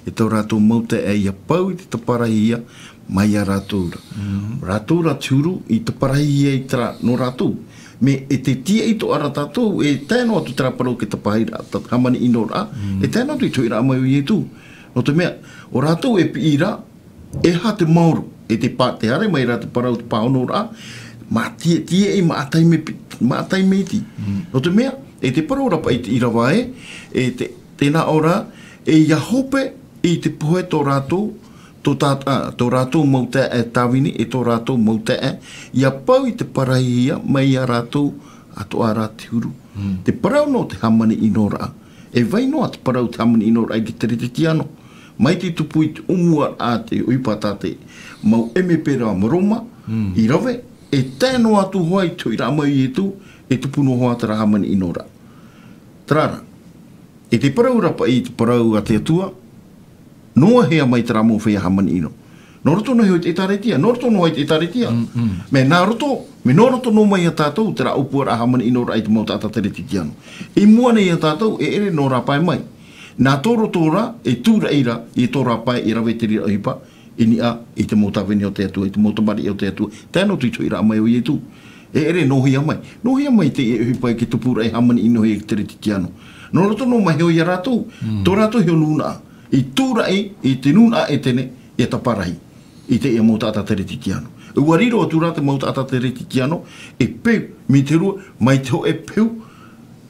e tō rātou mau taeaʻe ia pau i te taparahihia mai ia rātou ra. Mhm. Rātou ra te huru i taparahihia i terā nō rātou. Mea e te tīaʻi atoʻa ra tātou, e tae noa atu terā parau te taparahiraʻa, te hāmani ʻino ra, mm, e tae noa atu i te hoʻiraʻa mai o Ietu. Nō te mea, ʻo rātou e piʻi ra, e aha te maoro, e te pā, tē haere mai ra te parau te pāhonoraʻa, mā tīaʻi, tīaʻi, mā taime pi-, mā taime iti. Mm. Nō te mea, e te parau ra paʻi te ʻīrava ē, e te, tē nā ʻō ra, e ia hope i te pohe tō rātou, tō tā-, ā, tō rātou mau taeaʻe tāvini, e tō rātou mau taeaʻe, ia pau i te taparahihia mai ia rātou atoʻa ra te huru. Mm. Te parau nō te hāmani ʻino ra. E vai noa te parau te hāmani ʻino ra i te Teretetiano. Mai te tupu i te ʻōmuaraʻa te ʻohipa tā te mau ʻēmepera Roma, mm, i rave, e tae noa atu hoʻi i te hoʻiraʻa mai o Ietu, e tupu noa hoʻi terā hāmani ʻino ra. Terā rā, e te parau ra paʻi te parau a te Atua, noa hea mai terā mau feiā hāmani ʻino. Nō roto noa hoʻi i te ʻĒtārētia, nō roto noa hoʻi i te ʻĒtārētia. Mm, mm. Mea nā roto, mea nō roto noa mai ia tātou, terā ʻōpuaraʻa hāmani ʻino ra i te mau taʻata Teretetiano. I mua nei ia tātou, e ʻere nō rā pae mai. Nā tō roto ra, e tūraʻi ra, i tō rā pae, i rave te reira ʻohipa, i niʻa, i te mau tāvini o te Atua, i te mau tamariʻi o te Atua, tae noa atu i te hoʻiraʻa mai o Ietu. E ʻere nō hea mai. Nō hea mai te ʻohipa i te tupuraʻa hāmani ʻino i te Teretetiano. Nō roto noa mai hoʻi ia rātou, mm, tō rātou iho nūnaʻa. I tūraʻi, i te nūnaʻa ʻētene, ia taparahi. I te ia mau taʻata Teretetiano. ʻUa riro atu rā te mau taʻata Teretetiano, e peu, mai te reira, mai te hōʻē peu,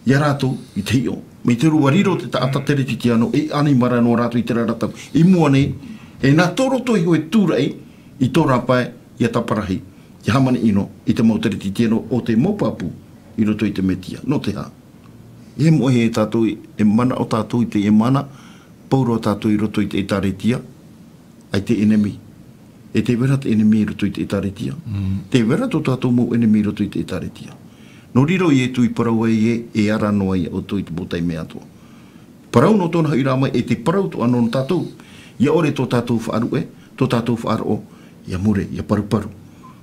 ia rātou i te hiʻo. Mai te reira ʻua riro te taʻata Teretetiano, e ʻanimara noa rātou i terā ra tau. I mua nei, e nā tō roto iho e tūraʻi, i tō rā pae, ia taparahi, ia hāmani ʻino, i te mau Teretetiano o te mau pāpū, i roto i te Metia. Nō te aha? E moʻe e tātou, e manaʻo tātou i te, e mana, pauroa tātou i roto i te ʻĒtārētia, ʻaita e ʻenemi. E tē vai ra te ʻenemi i roto i te ʻĒtārētia. Mm. Tē vai ra tō tātou mau ʻenemi i roto i te ʻĒtārētia. Nō reira ʻo Ietu i parau ai ē, e ara noa ia ʻoutou i te mau taime atoʻa. Parau nō tōna hoʻiraʻa mai, e te parau atoʻa nō tātou. ʻIa ʻore tō tātou faʻaruʻe, tō tātou faʻaroʻo, ʻia mure, ʻia paruparu.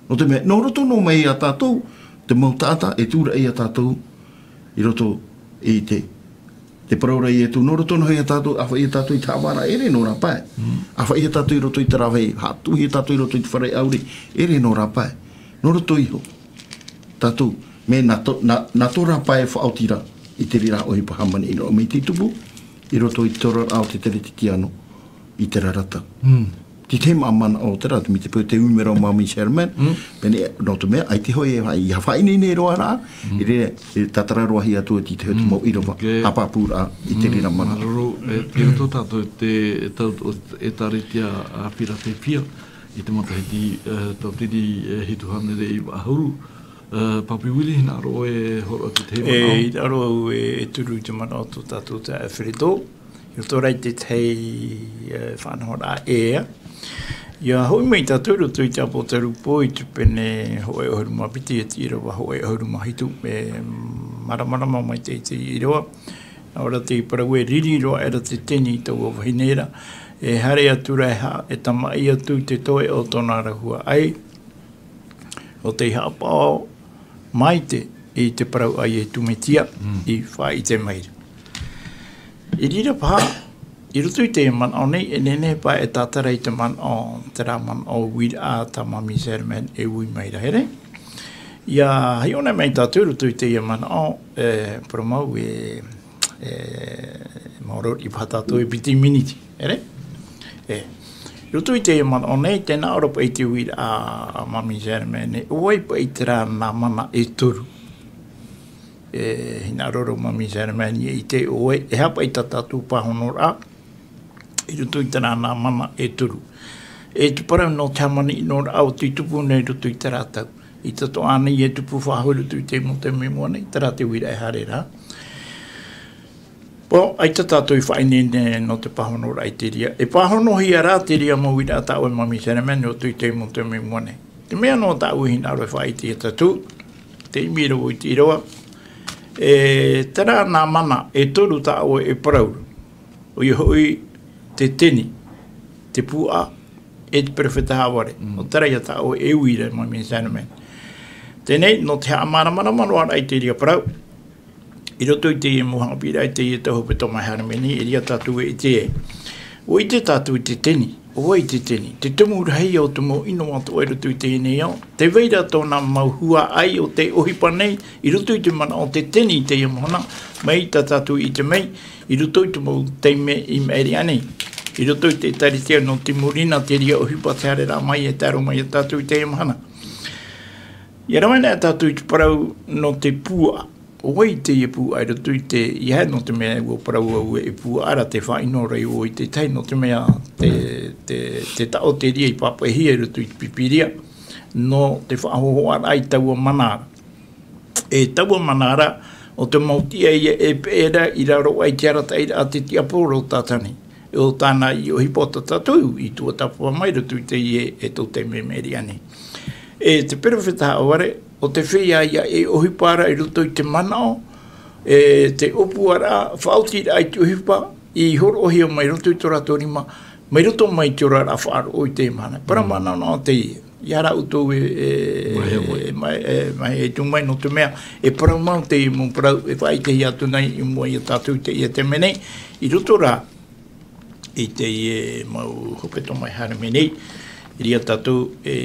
Nō te mea, nō roto noa mai ia tātou, te mau taʻata, e tūraʻi ia tātou, i roto i te, te parau ra a Ietu, nō roto noa ia tātou, ʻāfaʻi ia tātou i te haʻavāraʻa, ʻere nō rā pae. Mm. ʻĀfaʻi ia tātou i roto i te rāveʻa, haʻatuʻuhia tātou i roto i te fare ʻauri, ʻere nō rā pae. Nō roto iho, tātou, Me nā tō, nā, nā tō rāpae faʻaoti ra i te reira ʻohipa hāmani i roto mai te tupu, i roto i te tōraraʻa o te teretetiano i te rarata. Te tahi manaʻo o te rā, te mea te peu te ui mai ra māmī Sherman, pēnei, nō te mea, ʻaita hoʻi e, ia faʻaineine roa rā, i reira, e tātara roa hia atu i te hau te mau ʻīrava, hāpapūraʻa i te reira manaʻo. Māuruuru, e, tei roto tātou te, tau, o, e tāretia a Philadelphia, i te matahiti, e, tautini, e, hitu hānere iva ʻahuru, e, Papi Willie, hinaʻaro e horo atu te E, manaʻo. Hinaʻaro au e, e turu i te manaʻo tō tātou te Alfredo, i roto rā i te tahi, e, faʻanahoraʻa ʻē. Ia hoʻi mai tātou i roto i te ʻāpōsetolo Paul i te pene hōʻē ʻahuru mā piti, e te ʻīrava hōʻē ʻahuru mā hitu, e māramarama mai te, te ʻīrava. Nā ʻō ra te parau e riri roa aʻera te teni i taua vahine ra, e haere atu ra e ha-, e tamaʻi atu i te toe o tōna ra huaʻai, ʻo tei haʻapaʻo maite i te parau a Iesu Mesia i faʻaʻite mai ra. I reira paha, i roto i te manaʻo nei, e nehenehe paha e tātara i te manaʻo, terā manaʻo uiraʻa tā māmī Sherman e ui mai ra, here. Ia hiʻo nei mai tātou i roto i teie manaʻo, e, parau mau e, e, maoro i paha tātou e piti miniti, here? E. I roto i teie manaʻo nei, tē nā ʻō ra paʻi te uiraʻa a māmī Sherman, e ʻo vai paʻi terā nā mana e toru. E, hinaʻaro ra māmī Sherman, ia ʻite ʻoe, e aha paʻi tā tātou pāhonoraʻa, i roto i terā nā mana e toru. E te parau nō te hāmani ʻino ra o te tupu nei i roto i terā tau. I te toʻa nei e tupu faʻahou i roto i te mau tau mai mua nei, terā te uiraʻa e haere ra. Pō, ʻaita tātou i faʻaineine nō te pāhonoraʻa i te reira. E pāhonohia ra te reira mau uiraʻa tā ʻoe māmī Sherman i roto i te mau tau mai mua nei. Te mea nō tāʻu e hinaʻaro e faʻaʻite ia tātou, te ʻimi ra vau i te ʻīrava. E, terā nā mana e toru tā ʻoe e parau ra. ʻOia hoʻi te teni, te puaʻa, e te perofeta haʻavare. ʻO terā ia tā ʻoe e ui ra māmī Sherman. Teie nei, nō te haʻamāramarama roa ra i te reira parau. I roto i teie mau haʻapiʻiraʻa i teie tau hepetoma e haere mai nei, e reira tātou e ʻite ai. ʻUa ʻite tātou i te teni, ʻo vai te teni, te tumu rahi o te mau ʻino atoʻa i roto i teie nei ao, tē vai ra tōna mau huaʻai o te ʻohipa nei, i roto i te manaʻo o te teni i teie mahana, mai tā tātou i ʻite mai, i roto i te mau taime i maʻiri aʻe nei. I roto i te ʻĒtārētia nō Tīmorina, te reira ʻohipa tē haere ra mai e tae roa mai ia tātou i teie mahana. Ia rave nei tātou i te parau nō te puaʻa. ʻO vai teie puaʻa i roto i te, ʻeiaha nō te mea ʻua parau au e puaʻa ra te faʻaʻino ra i ʻō i te tahi, nō te mea te, te, te taʻo te reira i pāpaʻihia i roto i te Pīpīria, nō te faʻahōhoʻaraʻa i taua mana ra. E taua mana ra, ʻo te mau tiʻa ia e peʻe ra i raro aʻe i te arataʻiraʻa a te tiaporo o Sātane. ʻO tāna i ʻohipa tā tātou i tuatāpapa mai i roto i teie e tau taime i maʻiri aʻe nei. E te perofeta haʻavare, ʻo te feiā ia e ʻohipa ra i roto i te manaʻo, e te ʻōpuaraʻa, faʻaotiraʻa i te ʻohipa, i hōroʻahia mai i roto i tō rātou rima, mai roto mai i te oraraʻa faʻaroʻo i teie mahana. Parau manaʻo teie, ia rā ʻoutou e, e, Mai hea mai. e, mai, e, mai e tū mai nō te mea, e parau mau teie mau parau, e faʻaʻitehia atu nei i mua ia tātou i teie taime nei, i roto rā, i teie mau hepetoma e haere mai nei, i reira tātou e,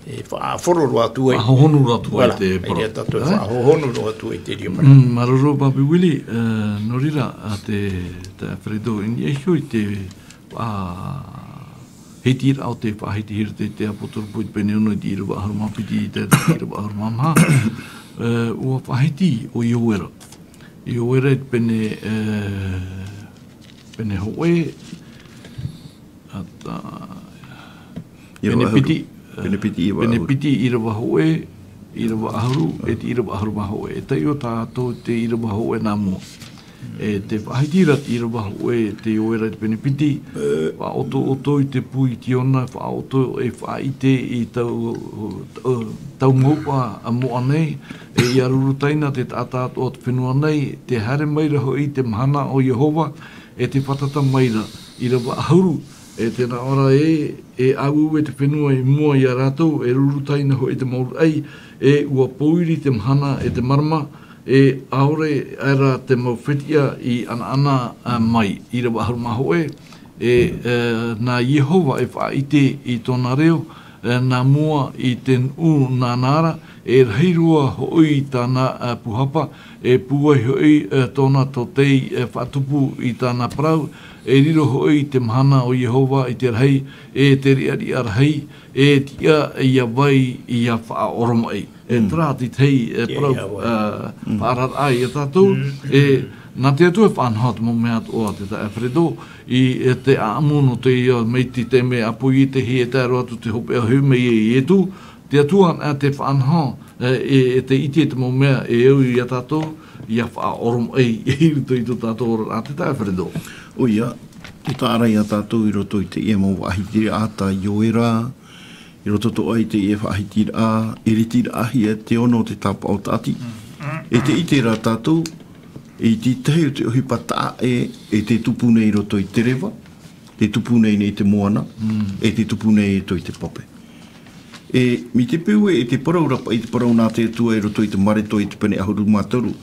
e faʻahoro roa atu ai. Faʻahohonu roa atu ai Voilà, te i reira parau. tātou e Eh? faʻahohonu roa atu ai te reira parau. Mm, māuruuru, Papi Willie, eh, nō reira, a te, te Alfredo, i niʻa iho i te, a, hiti ra o te faʻahitihia te, te ʻĀpōsetolo Paul i te pene ono i te ʻīrava ʻahuru mā piti i te, te ʻīrava ʻahuru mā maha. Eh, ʻua faʻahiti ʻo Ioera. Ioera i te pene, eh, pene hōʻē, a ta-, ʻīrava pene ʻahuru. piti, Pene piti, ʻīrava pene ʻahuru. piti, ʻīrava hōʻē, ʻīrava ʻahuru, e te ʻīrava ʻahuru mā hōʻē. E taiʻo tātou te ʻīrava hōʻē nā mua. E te faʻahiti ra te ʻīrava hōʻē, te Ioera i te pene piti, faʻaotoʻoto i te pū i Siona, faʻaoto e faʻaʻite i tau, tau, tau mau ʻā moʻa nei, e ʻia ruru taina te taʻata atoʻa o te fenua nei, tē haere mai ra hoʻi te mahana o Iehova, e tē fātata mai ra, ʻīrava ʻahuru, e tē nā ʻō ra ē, e ʻāueue te fenua i mua ia rātou, e ruru taina hoʻi te mau raʻi, e ʻua pōiri te mahana e te marama, e ʻaore aʻera te mau fetiʻa i ʻanaʻana, ā, mai. ʻĪrava ʻahuru mā hōʻē, e, e, nā Iehova e faʻaʻite i tōna reo, e, nā mua i te nuʻu nāna ra, e rahi roa hoʻi tāna, e, pūhapa, e pūai hoʻi, e, tōna tōtei, e, faʻatupu i tāna parau, e riro hoʻi te mahana o Iehova i te rahi, e te riʻariʻa rahi, e tiʻa ia vai ia faʻaoromaʻi. E, terā te tahi, e, parau, e, faʻaararaʻa ia tātou, e, nā te Atua e faʻanaho te mau mea atoʻa, te taeaʻe Fredo, i, e, te ʻāʻamu nō teie, mai te taime a Poiete e tae roa atu te hopeʻa hoʻi mai ia Ietu, te Atua anaʻe te faʻanaho, e, e, e te ʻite i te mau mea e au ia tātou, ia faʻaoromaʻi i roto i tō tātou oraraʻa, te taeaʻe Fredo. ʻOia, te taʻa ra ia tātou i roto i teie mau faʻahitiraʻa tā Ioera, i roto atoʻa i teie faʻahitiraʻa, e ʻiritiraʻahia te ono o te tāpaʻo tāʻati. E te ʻite ra tātou, i te tahi o te ʻohipa taʻa ʻē, e te tupu nei i roto i te reva, te tupu nei nei te moana, e te tupu nei i roto i te pape. E, mai te peu ē, e te parau ra paʻi te parau nā te Atua i roto i te Mareko i te pene ʻahuru mā toru,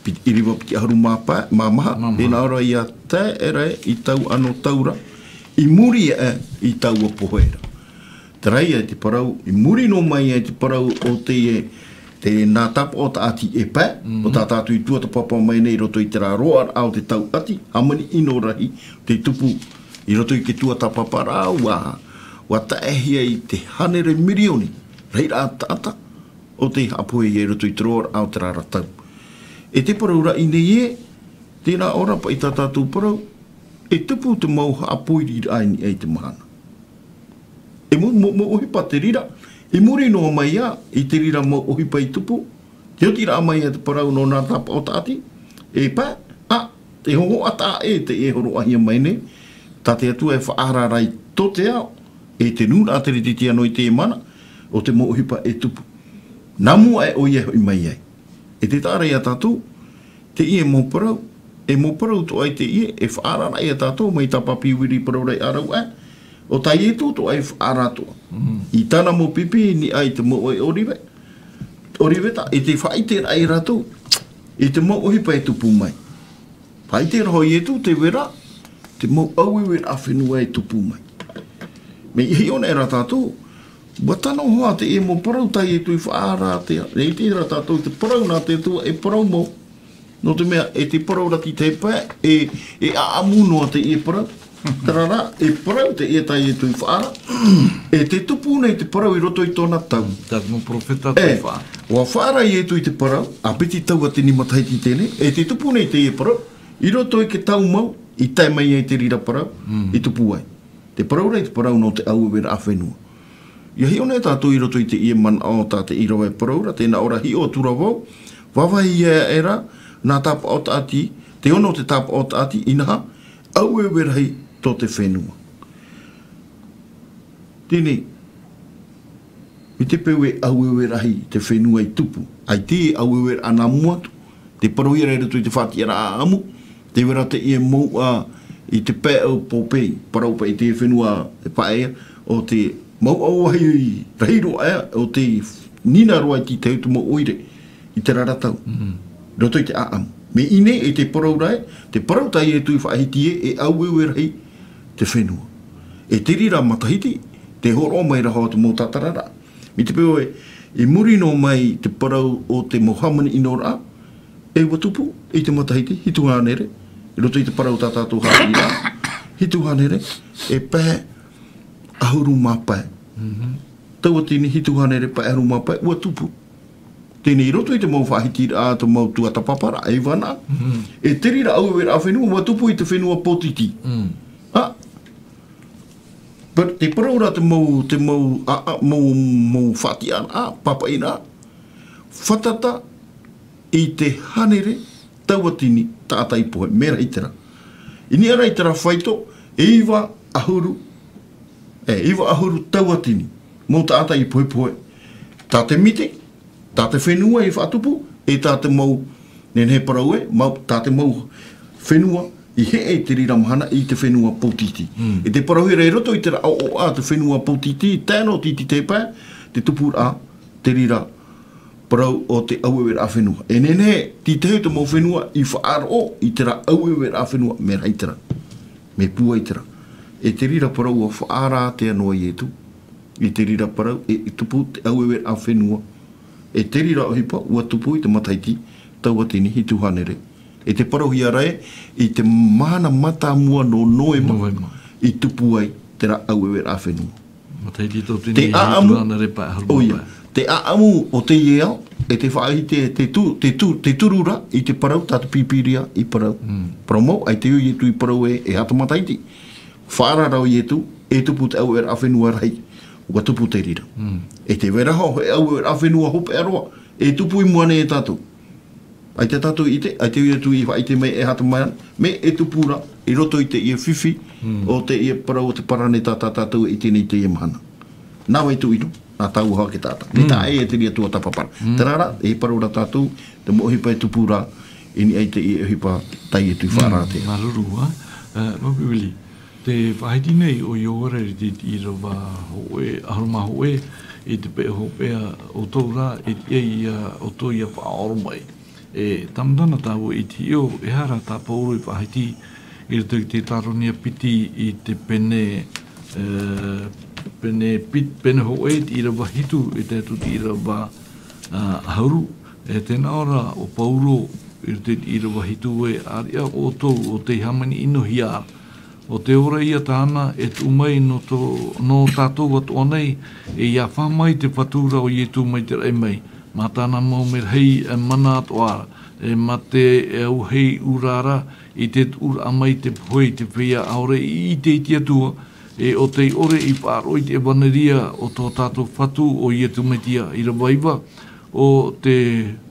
piti, ʻiriva piti ʻahuru mā pae, mā maha, e nā ʻō ra ia tae aʻe ra i taua anotau ra, i muri aʻe i taua pohe ra. Terā ia te parau, i muri noa mai ai te parau o te, te nā tāpaʻo tāʻati e pae, o tā tātou i tuatāpapa mai nei i roto i terā roaraʻa o te tauʻati, hāmani ʻino rahi, te tupu, i roto i te tuatāpaparaʻa, ʻua, ʻua taʻehia i te hānere mirioni, rahiraʻa taʻata, o tei haʻapohe ia i roto i te roaraʻa o terā ra tau. E te parau ra i ʻō nei ē, tē nā ʻō ra paʻi tā tātou parau, e tupu te mau haʻapoiriraʻa i niʻa i te mahana. E mau, mau, mau ʻohipa te reira, i muri noa mai ā, i te reira mau ʻohipa i tupu, te otiraʻa mai ia te parau nō nā tāpaʻo tāʻati, e pae, ā, te hōhoʻa taʻa ʻē tē hōroʻahia mai nei, tā te Atua e faʻaara ra i tō te ao, e te nūnaʻa teretete anō i teie mahana, ʻo te mau ʻohipa e tupu. Nā mua aʻe ʻoia e hoʻi mai ai. E te taʻa ra ia tātou, teie mau parau, e mau parau atoʻa i teie, e faʻaara ia tātou, mai tā Pāpiri parau ra i ʻārauaʻe, ʻo tā Ietu atoʻa e faʻaara atoʻa. I tāna mau pipi, i niʻa i te mouʻa i ʻOrive, ʻOriveta, e te faʻaʻiteraʻa ia rātou, i te mau ʻohipa e tupu mai. Faʻaʻite ra hoʻi Ietu, tē vai ra, te mau ʻaueueraʻa fenua e tupu mai. Mea hiʻo nei ra tātou, ʻua tano hoʻi teie mau parau tā Ietu i faʻaara atu, e ʻite ra tātou te parau nā te Atua e parau mau. Nō te mea, e te parau ra te tahi pae, e, e ʻāʻamu noa teie parau. Terā rā, e parau teie tā Ietu i faʻaara. E te tupu nei te parau i roto i tōna tau. Tātou mau peropheta e, atoʻa i faʻaara. ʻUa faʻaara Ietu i te parau, a piti tauatini matahiti teie, e te tupu nei teie parau, i roto i te tau mau, i tae mai ai te reira parau, i tupu ai. Te parau ra i te parau nō te ʻaueueraʻa fenua. ʻIa hiʻo nei tātou i roto i teie manaʻo tā te ʻīrava e parau ra, tē nā ʻō ra hiʻo atu ra vau, vāvāhi aʻe ra, nā tāpaʻo tāʻati, te ono o te tāpaʻo tāʻati, inaha, ʻaueue rahi tō te fenua. Teie, mai te peu e ʻaueue rahi te fenua i tupu, ʻaita e ʻaueue rahi nā mua atu, te parau ia ra i roto i te faʻatiʻaraʻa ʻāʻamu, tē vai ra teie mouʻa i te pae ʻau Pohnpei, parau paʻi i te fenua e paʻea, ʻo te mouʻa vāhi rahi roa aʻe, ʻo tei nina roa i te tahi o te mau ʻoire, i terā ra tau. Roto i te ʻāʻamu. Mea ʻī nei, e te parau ra ē, te parau tā Ietu i faʻahiti ē, e ʻaueue rahi te fenua. E te reira matahiti, tē hōroʻa mai ra hoʻi te mau tātararaʻa. Mai te peu ē, i muri noa mai te parau o te mau hāmani ʻino ra, e ʻua tupu, i te matahiti, hitu hānere, i roto i te parau tā tātou haʻapiʻiraʻa, hitu hānere, e pae ʻahuru mā pae. Tauatini hitu hānere pae ʻahuru mā pae, ʻua tupu. Teie i roto i te mau faʻahitiraʻa, te mau tuatāpaparaʻa, e ʻua nā. E te reira ʻaueueraʻa fenua, ʻua tupu i te fenua pōtiti. Ā, but te parau ra te mau, te mau, ā, ā, mau, mau faʻatiʻaraʻa, pāpaʻiraʻa, fātata i te hānere tauatini taʻata i pohe, mea rahi terā. I niʻa ra i terā faito, e iva ʻahuru, e iva ʻahuru tauatini, mau taʻata i pohepohe. Tā te miti, tā te fenua i faʻatupu, e tā te mau, nehenehe parau ē, mau, tā te mau fenua i heʻe i te reira mahana i te fenua pōtiti. E te parauhia ra i roto i terā ʻoaʻoa te fenua pōtiti, tae noa atu i te pae, te tupuraʻa, te reira parau o te ʻaueueraʻa fenua. E nehenehe, te tahi o te mau fenua i faʻaroʻo i terā ʻaueueraʻa fenua, mea rahi terā. Mea pūai terā. E te reira parau ʻua faʻaara atu noa Ietu. i te reira parau, e, i tupu te aueue a fenua. E te reira ʻohipa, ua tupu i te matahiti, tauatini hitu hānere. E te parauhia ra ē, i te mahana mātāmua nō Noema, Noema. I tupu ai terā aueue a fenua. Matahiti tauatini Te hitu ʻāʻamu, hānere pae ʻahuru mā pae. Te ʻāʻamu o teie ao, e te faʻahiti, te tu-, te tu-, te turu ra i te parau, tā te Pīpīria i parau. Mm. Parau mau, ʻaita ʻo Ietu i parau ē, e aha te matahiti. Faʻaara ra ʻo Ietu, e tupu te aueue a fenua rahi, ua tupu te reira. Mm. E te vai ra hoʻi, e aueue a fenua hopeʻa roa, e tupu i mua nei e tātou. ʻAita tātou i ʻite, ʻaita ʻo Ietu i faʻaʻite mai e aha te mea, mea e tupu ra, i roto i teie fifi, Mm. o teie parau o te parane tā, tā tātou e ʻite nei teie mahana. Nā vai tū ʻino, nā tāua hoʻi te taʻata. Mea Mm. taʻa ʻē e te reira tuatāpaparaʻa. Mm. Terā rā, e parau ra tātou, te mau ʻohipa e tupu ra, i niʻa i teie ʻohipa tā Ietu i faʻaara ra Mm. te ao. Māuruuru, ā. Ā, Mapiwili, te faʻahiti nei ʻo Ioera i te, i te ʻīrava hōʻē, ʻahuru mā hōʻē, i te peʻe hopeʻa ʻoutou ra, e tiʻa ia ʻoutou ʻia faʻaoromaʻi. E, tāmatana tāua i te hiʻo, e aha rā tā Paulo i faʻahiti i roto i te Tetaronia piti i te pene, e, pene pit-, pene hōʻē, te ʻīrava hitu, e tae atu te ʻīrava, ā, ʻahuru. E tē nā ʻō ra ʻo Paulo i roto i te ʻīrava hitu ē, ʻāreʻa ʻoutou ʻo tei hāmani ʻinohia ra. ʻO te ora ia tāna e tuʻu mai nō tō, nō tātou atoʻa nei, e ʻia fā mai te Fatu ra ʻo Ietu mai te raʻi mai, mā tāna mau merahi e mana atoʻa ra, e mā te auahi ʻura ra i te tuʻuraʻa mai te pohe i te feiā ʻaore i ʻite i te Atua, e ʻo tei ʻore i faʻaroʻo i te ʻevaneria o tō tātou Fatu ʻo Ietu Metia. ʻĪrava iva, ʻo te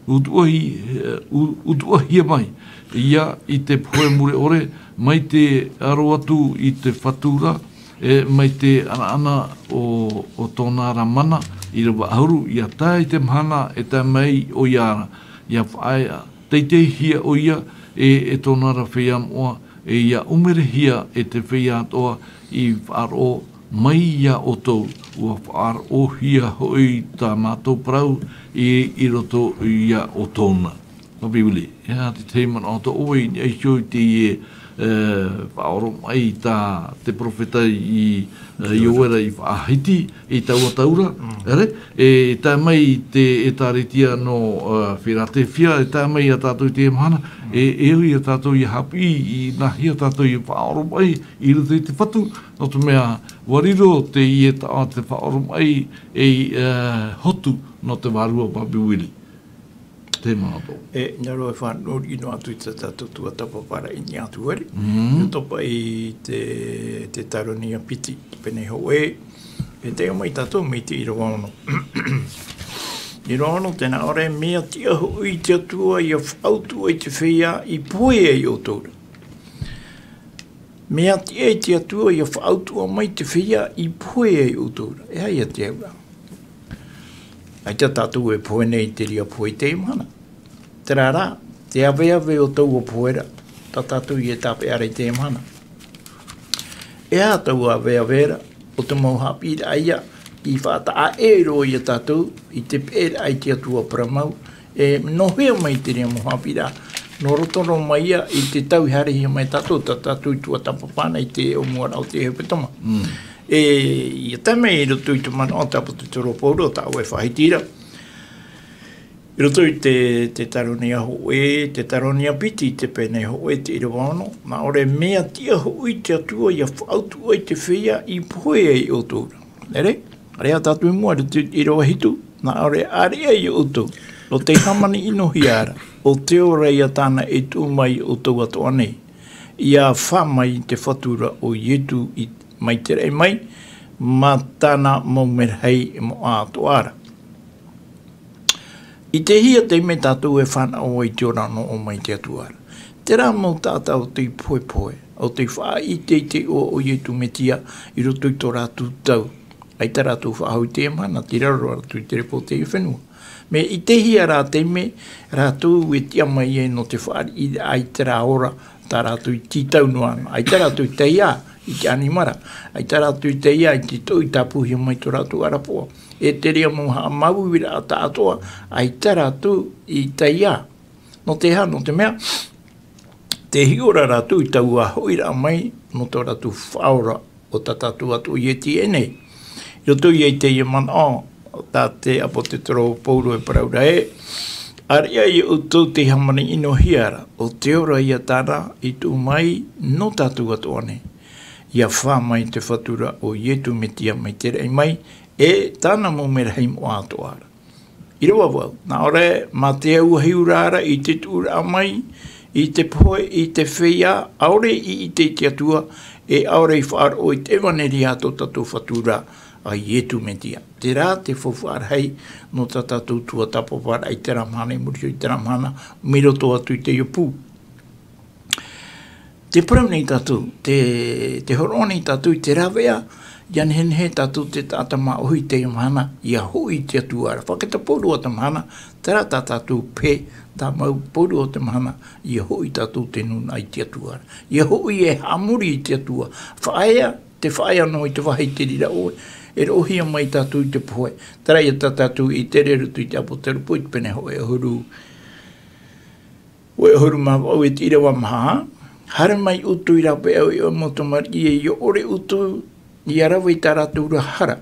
utuʻahi-, u-, utuʻahia mai ia i te pohe mure ʻore, mai te aro atu i te Fatu ra, e mai te ʻanaʻana ʻo, ʻo tōna ra mana, ʻīrava ʻahuru, ʻia tae i te mahana e tae mai ʻoia ra, ʻia faʻaea, teiteihia ʻoia, e, e tōna ra feiā moʻa, e ʻia ʻumerehia e te feiā atoʻa i faʻaroʻo mai ia ʻoutou, ʻua faʻaroʻohia hoʻi tā mātou parau i, i roto ia ʻoutou na. Mapiwili, e aha te tahi manaʻo tō ʻoe i niʻa iho i teie, e, faʻaoromaʻi tā te perofeta i, e, Ioera i faʻahiti, i taua tau ra, Mm. ʻere, e tae mai te ʻĒtārētia nō, ā, Firateifia, e tae mai ia tātou i teie mahana, Mm. e, e ui ia tātou ʻia haʻapiʻi, i nāhea tātou ʻia faʻaoromaʻi i roto i te Fatu, nō te mea, ʻua riro teie taʻo te faʻaoromaʻi ei, ā, hotu nō te Vārua Mapiwili. Te manaʻo. E, nā roto e faʻanori noa atu i tā tātou tuatāpaparaʻa i niʻa atu ʻere. Mm. I roto paʻi i te, Tetaronia piti, pene hōʻē. E tae mai tātou mai te ʻīrava ono. ʻĪrava ono, tē nā ʻō ra, mea tiʻa hoʻi te Atua ʻia faʻautuʻa i te feiā i pohe ai ʻoutou ra. Mea tiʻa i te Atua ʻia faʻautuʻa mai te feiā i pohe ai ʻoutou ra. E aha ia te auraʻa? ʻAita tātou e pohe nei i te reira pohe i teie mahana. Terā rā, te aveave o taua pohe ra, tā tātou e tāpeʻa ra i teie mahana. E aha taua aveave ra, ʻo te mau haʻapiʻiraʻa ia, i faʻataʻa ʻē roa ia tātou, i te peʻeraʻa i te Atua parau mau, e nō hea mai te reira mau haʻapiʻiraʻa, nō roto roa mai ia i te tau i haerehia mai tātou, tā tātou i tuatāpapa nei i te ʻōmuaraʻa o te hepetoma. Mm. E, ʻia tae mai i roto i te manaʻo tāpati toro Paulo, tā ʻoe e faʻahiti ra. I roto i te, Tetaronia hōʻē, Tetaronia piti, te pene hōʻē, te ʻīrava ono, nā ʻō ra, mea tiʻa hoʻi te Atua ʻia faʻautuʻa i te feiā i pohe ai ʻoutou ra. ʻEre, ʻāreʻa tātou i mua, i roto i te ʻīrava hitu, nā ʻō ra, ʻāreʻa ia ʻoutou, ʻo tei hāmani ʻinohia ra, ʻo te ora ia tāna e tuʻu mai ʻoutou atoʻa nei, ʻia fā mai te Fatu ra ʻo Ietu i, mai te raʻi mai, mā tāna mau merahi moʻa atoʻa ra. I te hia taime tātou e fānaʻo ai i te ora nō ʻō mai te Atua ra. Terā mau taʻata ʻo tei pohepohe, ʻo tei faʻaʻite i te iʻoa o Ietu Metia i roto i tō rātou tau. ʻAita rātou faʻahou i teie mahana, tei raro rātou i te repo o teie fenua. Mea i te hia rā taime, rātou e tiʻa mai ai nō te fāriʻiraʻa i terā ora, tā rātou i tītau noa ana. ʻAita rātou i taiā i te ʻanimara. ʻAita rātou i taiā i te toʻu i tāpūhia mai tō rātou ʻarapoʻa. E te reira mau haʻamāuiuiraʻa tāʻatoʻa, ʻaita rātou i taiā. Nō te aha, nō te mea, tē hiʻo ra rātou i taua hoʻiraʻa mai nō tō rātou Faʻaora ʻo tā tātou Atua ʻo Ietu nei. I roto ia i teie manaʻo, tā te ʻāpōsetolo Paulo e parau ra ē, ʻāreʻa ia ʻoutou tei hāmani ʻino hia ra, ʻo te ora ia tāna i tuʻu mai nō tātou atoʻa nei. ʻIa fā mai te Fatu ra ʻo Iesu Mesia mai te raʻi mai, e tāna mau merahi moʻa atoʻa ra. ʻĪrava vau, nā ʻō ra, mā te auahi ura ra i te tuʻuraʻa mai, i te pohe, i te feiā, ʻaore i ʻite i te Atua, e ʻaore i faʻaroʻo i te ʻevaneria a tō tātou Fatu ra, a Iesu Mesia. Terā te faufaʻa rahi nō tā tātou tuatāpaparaʻa i terā mahana, i muri iho i terā mahana, mai roto atu i te Iopu. Te parau nei tātou, te, te hōroʻa nei tātou i te rāveʻa, ʻia nehenehe tātou te taʻata māʻohi i teie mahana, ʻia hoʻi i te Atua ra. Fakatapū roa te mahana, terā tā tātou pehe, tāmau, pū roa te mahana, ʻia hoʻi tātou te nūnaʻa i te Atua ra. ʻIa hoʻi e haʻamori i te Atua. Faʻaea, te faʻaea noa i te vāhi i te reira ʻoe, e roʻohia mai tātou i te pohe. Terā ia tā tātou i ʻite ra i roto i te ʻĀpōsetolo Paulo i te pene hōʻē ʻahuru, hōʻē ʻahuru mā vaʻu e te ʻīrava maha, haere mai ʻoutou i rāveʻa ʻoia mau tamariʻi, e ʻia ʻore ʻoutou ʻia rave i tā rātou ra hara.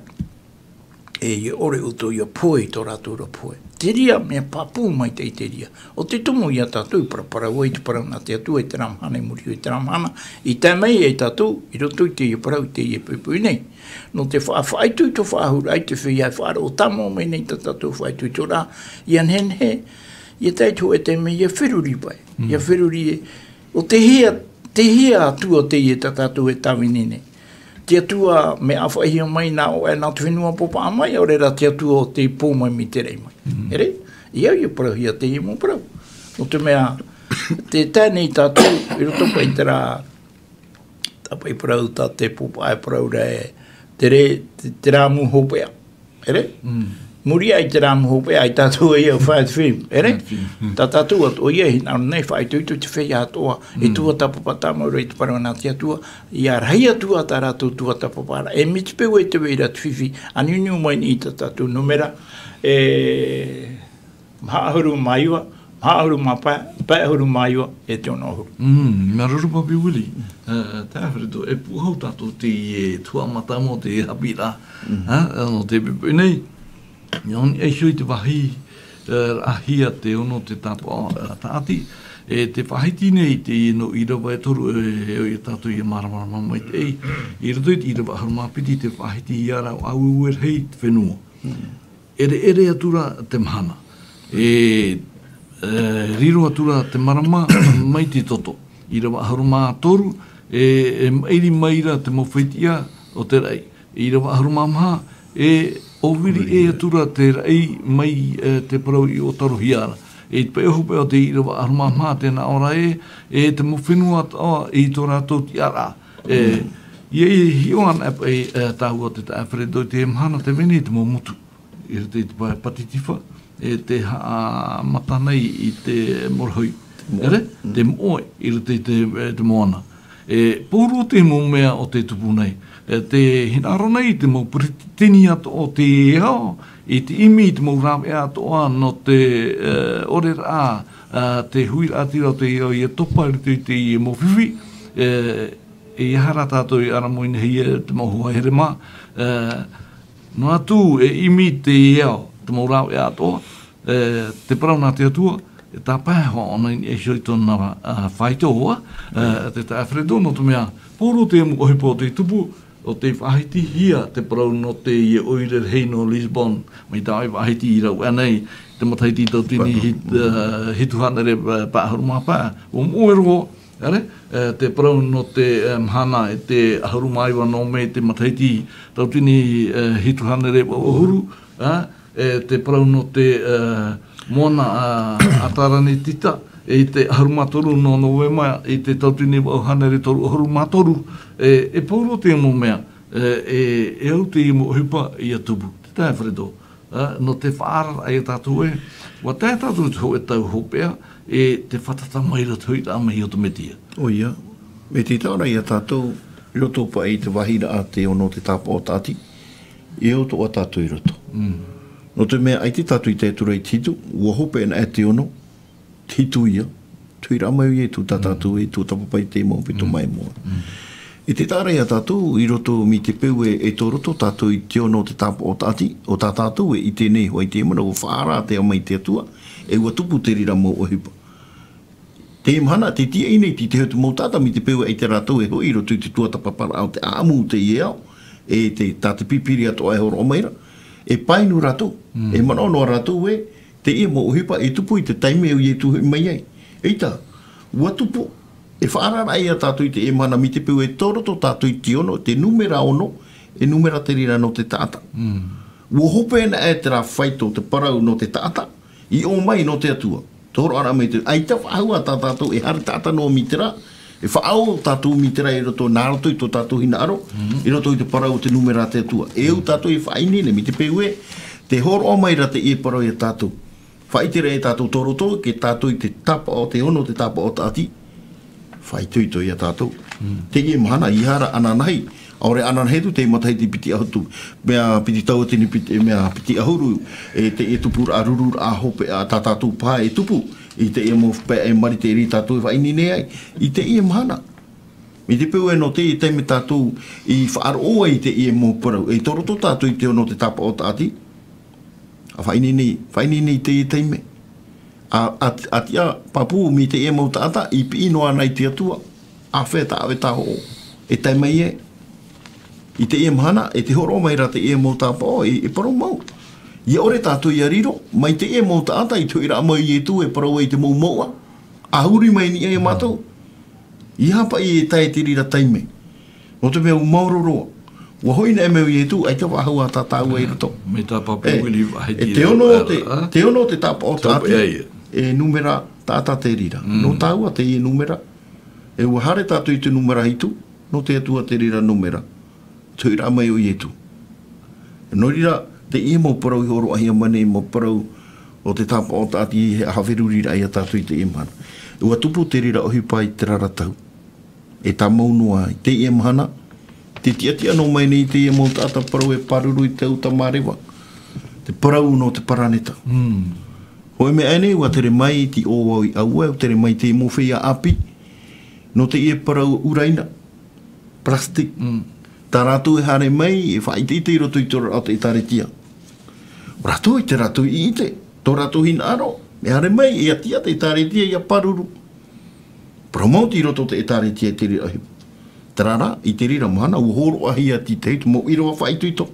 E ʻia ʻore ʻoutou ʻia pohe i tō rātou ra pohe. Te reira mea pāpū maitaʻi te reira. ʻO te tumu ia tātou i paraparau ai te parau nā te Atua i terā mahana, i muri iho i terā mahana, i tae mai ia tātou, i roto i teie parau, i teie poʻipoʻi nei. Nō te fa-, faʻaitoito, faʻahou ai te feiā e faʻaroʻo tāmau mai nei tā tātou faʻaitoitoraʻa, ʻia nehenehe, ʻia tae i te hōʻē taime ʻia feruri paʻi. Mm. ʻIa feruri ē, ʻo tei hea, tei hea Atua teie tā tātou e tāvini nei. Te Atua mea ʻāfaʻihia mai nā ʻō aʻe nā te fenua pāpaʻi mai, ʻaore rā te Atua ʻo tei pō mai mai te raʻi mai. Mm. ʻEre, ʻia au ʻia parauhia teie mau parau. Nō te mea, tē tae nei tātou, i roto paʻi i terā, tā paʻi parau, tā te pāpaʻi e parau ra ē, te re-, te, te rāmu hopeʻa. ʻEre? Mm. Muri aʻe i te rāmu hopeʻa, ʻaita tātou ia fāʻi te feiā. ʻEre? Fāʻi te feiā. Mm. Tā tātou atoʻa ia, hinaʻaro nei, faʻaitoito te feiā atoʻa, e Mm. tuatāpapa tāmau ra i te parau nā te Atua, ʻia rahi atu ā tā rātou tuatāpaparaʻa. E mea tiʻa paʻi ē tē vai ra te fifi, ʻāniuniu mai nei tā tātou nūmera, e, maha ʻahuru mā iva, maha ʻahuru mā pae, pae ʻahuru mā iva, e te ono ʻahuru. Mm, māuruuru paʻi Willie. Eh, eh, tā Alfredo, e pūhau tātou i te tuhaʻa mā tāmau o te haʻapiʻiraʻa. Mm. Ha, nō te poʻipoʻi nei, ʻia ʻō nei e hiʻo i te vāhi, eh, raʻahia te ono o te tāpaʻo, eh, tāʻati. E tē faʻahiti nei i teie nō ʻīrava e toru, e, e ʻoia tātou ʻia māramarama maitaʻi. I roto i te ʻīrava ʻahuru mā piti tē faʻahiti ia ra ʻo ʻāueue rahi te fenua. Mm. ʻEreʻere atu ra te mahana. E, e riro atu ra te marama mai te toto. ʻĪrava ʻahuru mā toru, e, e maʻiri mai ra te mau fetiʻa o te raʻi. ʻĪrava ʻahuru mā maha, e ʻōviri ʻē atu ra te raʻi mai, e, te parau i ʻōtarohia ra. E i te pae ʻohipa o te ʻīrava ʻahuru mā maha, tē nā ʻō ra ē, e te mau fenua atoʻa i tō rātou tiʻaraʻa. E, Mm. ʻia, ʻia hiʻo anaʻe paʻi, e, tāua te taeaʻe Alfredo i te mahana tē vai nei te mau motu. I roto i te pae Pātitifā, e tē haʻamata nei i te morohi. Te moʻe. ʻEre? Mm. Te moʻe, i roto i te, e, te moana. E, pauroa te mau mea ʻo tē tupu nei. E, tē hinaʻaro nei i te mau peretiteni atoʻa o te ao, i te ʻimi i te mau rāveʻa atoʻa nō te, e, ʻoreraʻa, e, te huiraʻatira o te ao ʻia topa i roto i teie mau fifi, e, e aha rā tātou e ʻaramuinahia te mau hoa here mā, e, noa atu e ʻimi te ao, te mau rāveʻa atoʻa, e, te parau nā te Atua, e tāpae hoʻi ʻōna i niʻa iho i tōna, a, faito hoa, e, te taeaʻe Alfredo, nō te mea, pauroa te mau ʻohipa o tē tupu, ʻo tē faʻahitihia te parau nō teie ʻoire rahi nō Lisbon, mai tā ʻoe faʻahiti i rave aʻe nei, te matahiti tauatini Pae. hit-, e, hitu hānere, e, pae ʻahuru mā pae, ʻua moʻe roa, ʻere, e, te parau nō te, e, mahana e te ʻahuru mā iva nō Mē te matahiti tauatini, e, hitu hānere vaʻu ʻahuru, a, e, te parau nō te, e, moana, a, a Taranitita, e, i te ʻahuru mā toru nō Novema, i te tauatini vaʻu hānere toru ʻahuru mā toru, e, e pauroa te mau mea, e, e, e au te mau ʻohipa ʻia tupu. Te taeaʻe Alfredo, a, nō te faʻaararaʻa ia tātou ē, ʻua tae tātou i te hōʻē tau hopeʻa, e tē fātata mai ra te huiraʻatira mai o te Mesia. ʻOia, e tītau ra ia tātou, i roto paʻi i te vāhiraʻa te ono o te tāpaʻo tāʻati, e ʻo tō tātou i roto. Mm. Nō te mea, ʻaita tātou i tae atu ra i te hitu, ʻua hope ana e te ono, te hitu ia, te huiraʻatira mai o Iesu tā Mm. tātou e tuatāpapa i te mau pito Mm. maimoa. Mm. I te taʻa ra ia tātou, i roto mai te peu e, e tō roto tātou i te ono o te tāpaʻo taʻati, ʻo tā tātou e ʻite nei hoʻi i teie mahana, ʻua faʻaara atu mai te Atua, e ʻua tupu te reira mau ʻohipa. Teie mahana, tē tiaʻi nei te tahi o te mau taʻata, mai te peu e ʻaita rātou e hoʻi i roto i te tuatāpaparaʻa o te ʻāʻamu o teie ao, e te, tā te Pīpīria atoʻa e hōroʻa mai ra, e painu rātou, e manaʻo noa rātou ē, teie mau ʻohipa e tupu i te taime ʻo Ietu e hoʻi mai ai. ʻAita, ʻua tupu, e faʻaara ia tātou i teie mahana mai te peu e tō roto tātou i te ono, te nūmera ono, e nūmera te reira nō te taʻata. ʻUa hope ana e terā faito te parau nō te taʻata, i ʻō mai nō te Atua. Te hōroʻaraʻa mai te, ʻaita faʻahou ā tā tātou e haere taʻata noa mai terā, e faʻaō tātou mai terā i roto, nā roto i tō tātou hinaʻaro, i roto i te parau o te nūmera a te Atua. E au tātou e faʻaineine, mai te peu ē, tē hōroʻa mai ra teie parau ia tātou. Faʻaʻite ra ia tātou tō roto, ke tātou i te tāpaʻo, te ono o te tāpaʻo taʻati. Faʻaitoito ia tātou. Teie mahana, ʻaita ananahi, ʻaore ananahi atu te matahiti piti ʻahuru, mea piti tauatini piti, mea piti ʻahuru, e teie tupuraʻa rururaʻa hopeʻa tā tātou paha e tupu, i teie mau pae e Marite e riro tātou e faʻaineine ai, i teie mahana. Mai te peu ē nō teie taime tātou i faʻaroʻo ai i teie mau parau, e tō roto tātou i te ono o te tāpaʻo taʻati. ʻA faʻaineine, faʻaineine i teie taime. ʻA, ʻa, ʻa tiʻa, pāpū, mai teie mau taʻata, i piʻi noa ana i te Atua. ʻĀfea tā ʻoe tāhoʻo, e tae mai ē. I teie mahana, e tē hōroʻa mai ra teie mau tāpaʻo, e, e parau mau. ʻIa ʻore tātou ʻia riro, mai teie mau taʻata, i te hoʻiraʻa mai o Ietu, e parau ai te mau mouʻa. ʻA huri mai nei ia mātou. ʻIa haʻapaʻo e tae te reira taime. Nō te mea ʻua maoro roa. ʻUa hoʻi nei mai o Ietu, ʻaita faʻahou ā tā tāua i roto. Mai tā pāpū e, Vili, e te ono o te, te ono o te tāpaʻo taʻati, e nūmera taʻata te reira. Nō tāua teie nūmera. E ʻua haere tātou i te nūmera hitu, nō te Atua te reira nūmera. Te hoʻiraʻa mai o Ietu. Nō reira, teie mau parau i hōroʻahia mai nei, mau parau o te tāpaʻo taʻati, e haʻaferuriraʻa ia tātou i teie mahana. ʻUa tupu te reira ʻohipa i terā ra tau. E tāmau noa, i teie mahana, tē tiʻatiʻa noa mai nei teie mau taʻata parau e pāruru i te uta māreva. Te parau nō te paraneta. Hōʻē mea aʻe nei, ʻua tere mai te ʻōvau i ʻauaʻe, ʻua tere mai te mau feiā ʻāpī. Nō teie parau ʻuraina. Plastic. Tā rātou e haere mai, e faʻaʻiteʻite i roto i te oraraʻa o te ʻĒtārētia. ʻO rātou i te rātou i ʻite, tō rātou hinaʻaro, e haere mai, e ʻati ʻā te ʻĒtārētia ʻia pāruru. Parau mau i roto o te ʻĒtārētia i te reira ʻohipa. Terā rā, i te reira mahana, ʻua hōroʻahia te tahi te mau ʻīrava faʻaitoito.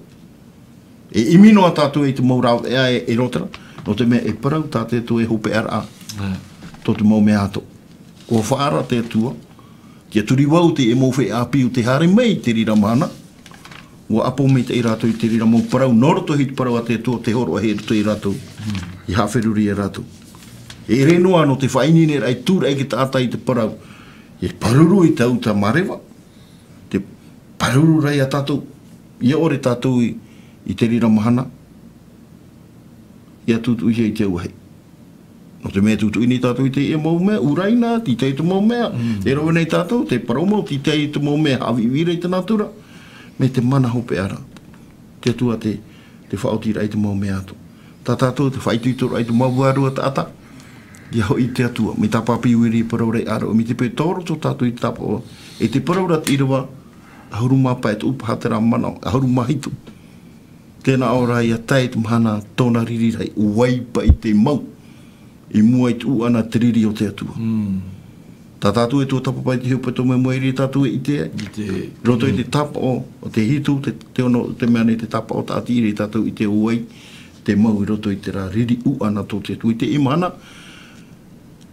E ʻimi noa tātou i te mau rāveʻa e, e rotara, nō te mea e parau tā te Atua e hopeʻaraʻa. Tō te mau mea atoʻa. ʻUa faʻaara te Atua, tiʻaturi vau te mau feiā ʻāpī ʻo tē haere mai i te reira mahana, ʻua ʻapo maitaʻi rātou i te reira mau parau, nō roto i te parau a te Atua, tē hōroʻahia i roto ia rātou, ʻia haʻaferuri ia rātou. E ʻere noa nō te faʻaineineraʻa, e tūraʻi te taʻata i te parau, e pāruru i te uta māreva, te pāruru ra ia tātou, ʻia ʻore tātou i, i te reira mahana, ʻia tutuʻihia i te auahi. Nō te mea e tutuʻi nei tātou i teie mau mea, ʻuraina, tītau i te mau mea, e rave nei tātou, te parau mau, tītau i te mau mea, haʻaviʻiviʻi ra i te nātura, mai te mana hopeʻa ra. Te Atua te, te faʻaotiraʻa i te mau mea atoʻa. Tā tātou te faʻaitoitoraʻa i te mau vārua taʻata, ʻia hoʻi i te Atua, mai tā pāpū Vili e parau ra i ʻāroʻa, mai te peu tō roto tātou i te tāpaʻo, e te parau ra te ʻīrava, ʻahuru mā pae tupu paha terā manaʻo, ʻahuru mā hitu. Tē nā ʻō ra ʻia tae te mahana tōna riri ra, ʻua ʻī paʻi te mau. I mua i te ʻūʻana te riri o te Atua. Tā tātou e tuatāpapa i te hepetoma i mua i reira tātou e ʻite ai. I te roto i te tāpaʻo, o te hitu, te, te ono, te mea nei te tāpaʻo taʻati i reira tātou i ʻite ʻo vai, te mau i roto i terā riri ʻūʻana tō te Atua. I teie mahana,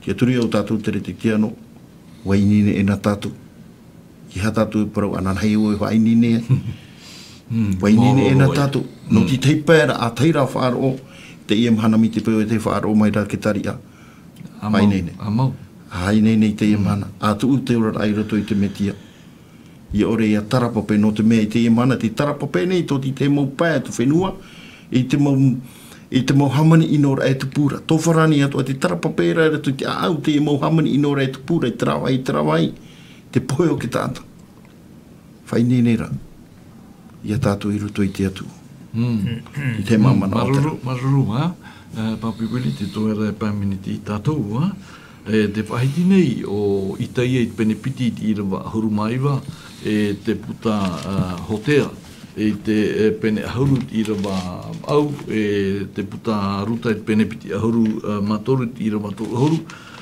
tiʻaturi au tātou te Kerisetiano, ʻua ineine ʻē nā tātou. Kīhai tātou e parau ananahi ʻoe e faʻaineine ai. ʻUa ineine ʻē nā tātou. Nō te tahi pae ra, ʻa tahi rā faʻaroʻo, teie mahana mai te peu e te faʻaroʻo mai ra ke tariʻa. Faʻaineine. ʻA mau. ʻA ineine i teie mahana. ʻA tuʻu te oraraʻa i roto i te Mesia. ʻIa ʻore ʻia tarapape nō te mea i teie mahana, te tarapape nei tō te tahi mau pae o te fenua, i te mau, i te mau hāmani ʻino ra e tupu ra. Tō farani atoʻa te tarapape ra i roto i te ʻāʻau, te mau hāmani ʻino ra e tupu ra, i terā vāhi, i terā vāhi. Te pohe o te taʻata. Faʻaineine ra. Ia tātou i roto i te Atua. I te māmana o te. Māuruuru, māuruuru, ā. Ā, Pāpū Vili, te toe ra e pae miniti ia tātou, ā. E te faʻahiti nei o Itaia i te pene piti i te ʻīrava ʻahuru mā iva, e te puta, ā, Hotea i te, e, pene ʻahuru i te ʻīrava vaʻu, e te puta Ruta i te pene piti ʻahuru, ā, mā toru i te ʻīrava toru ʻahuru,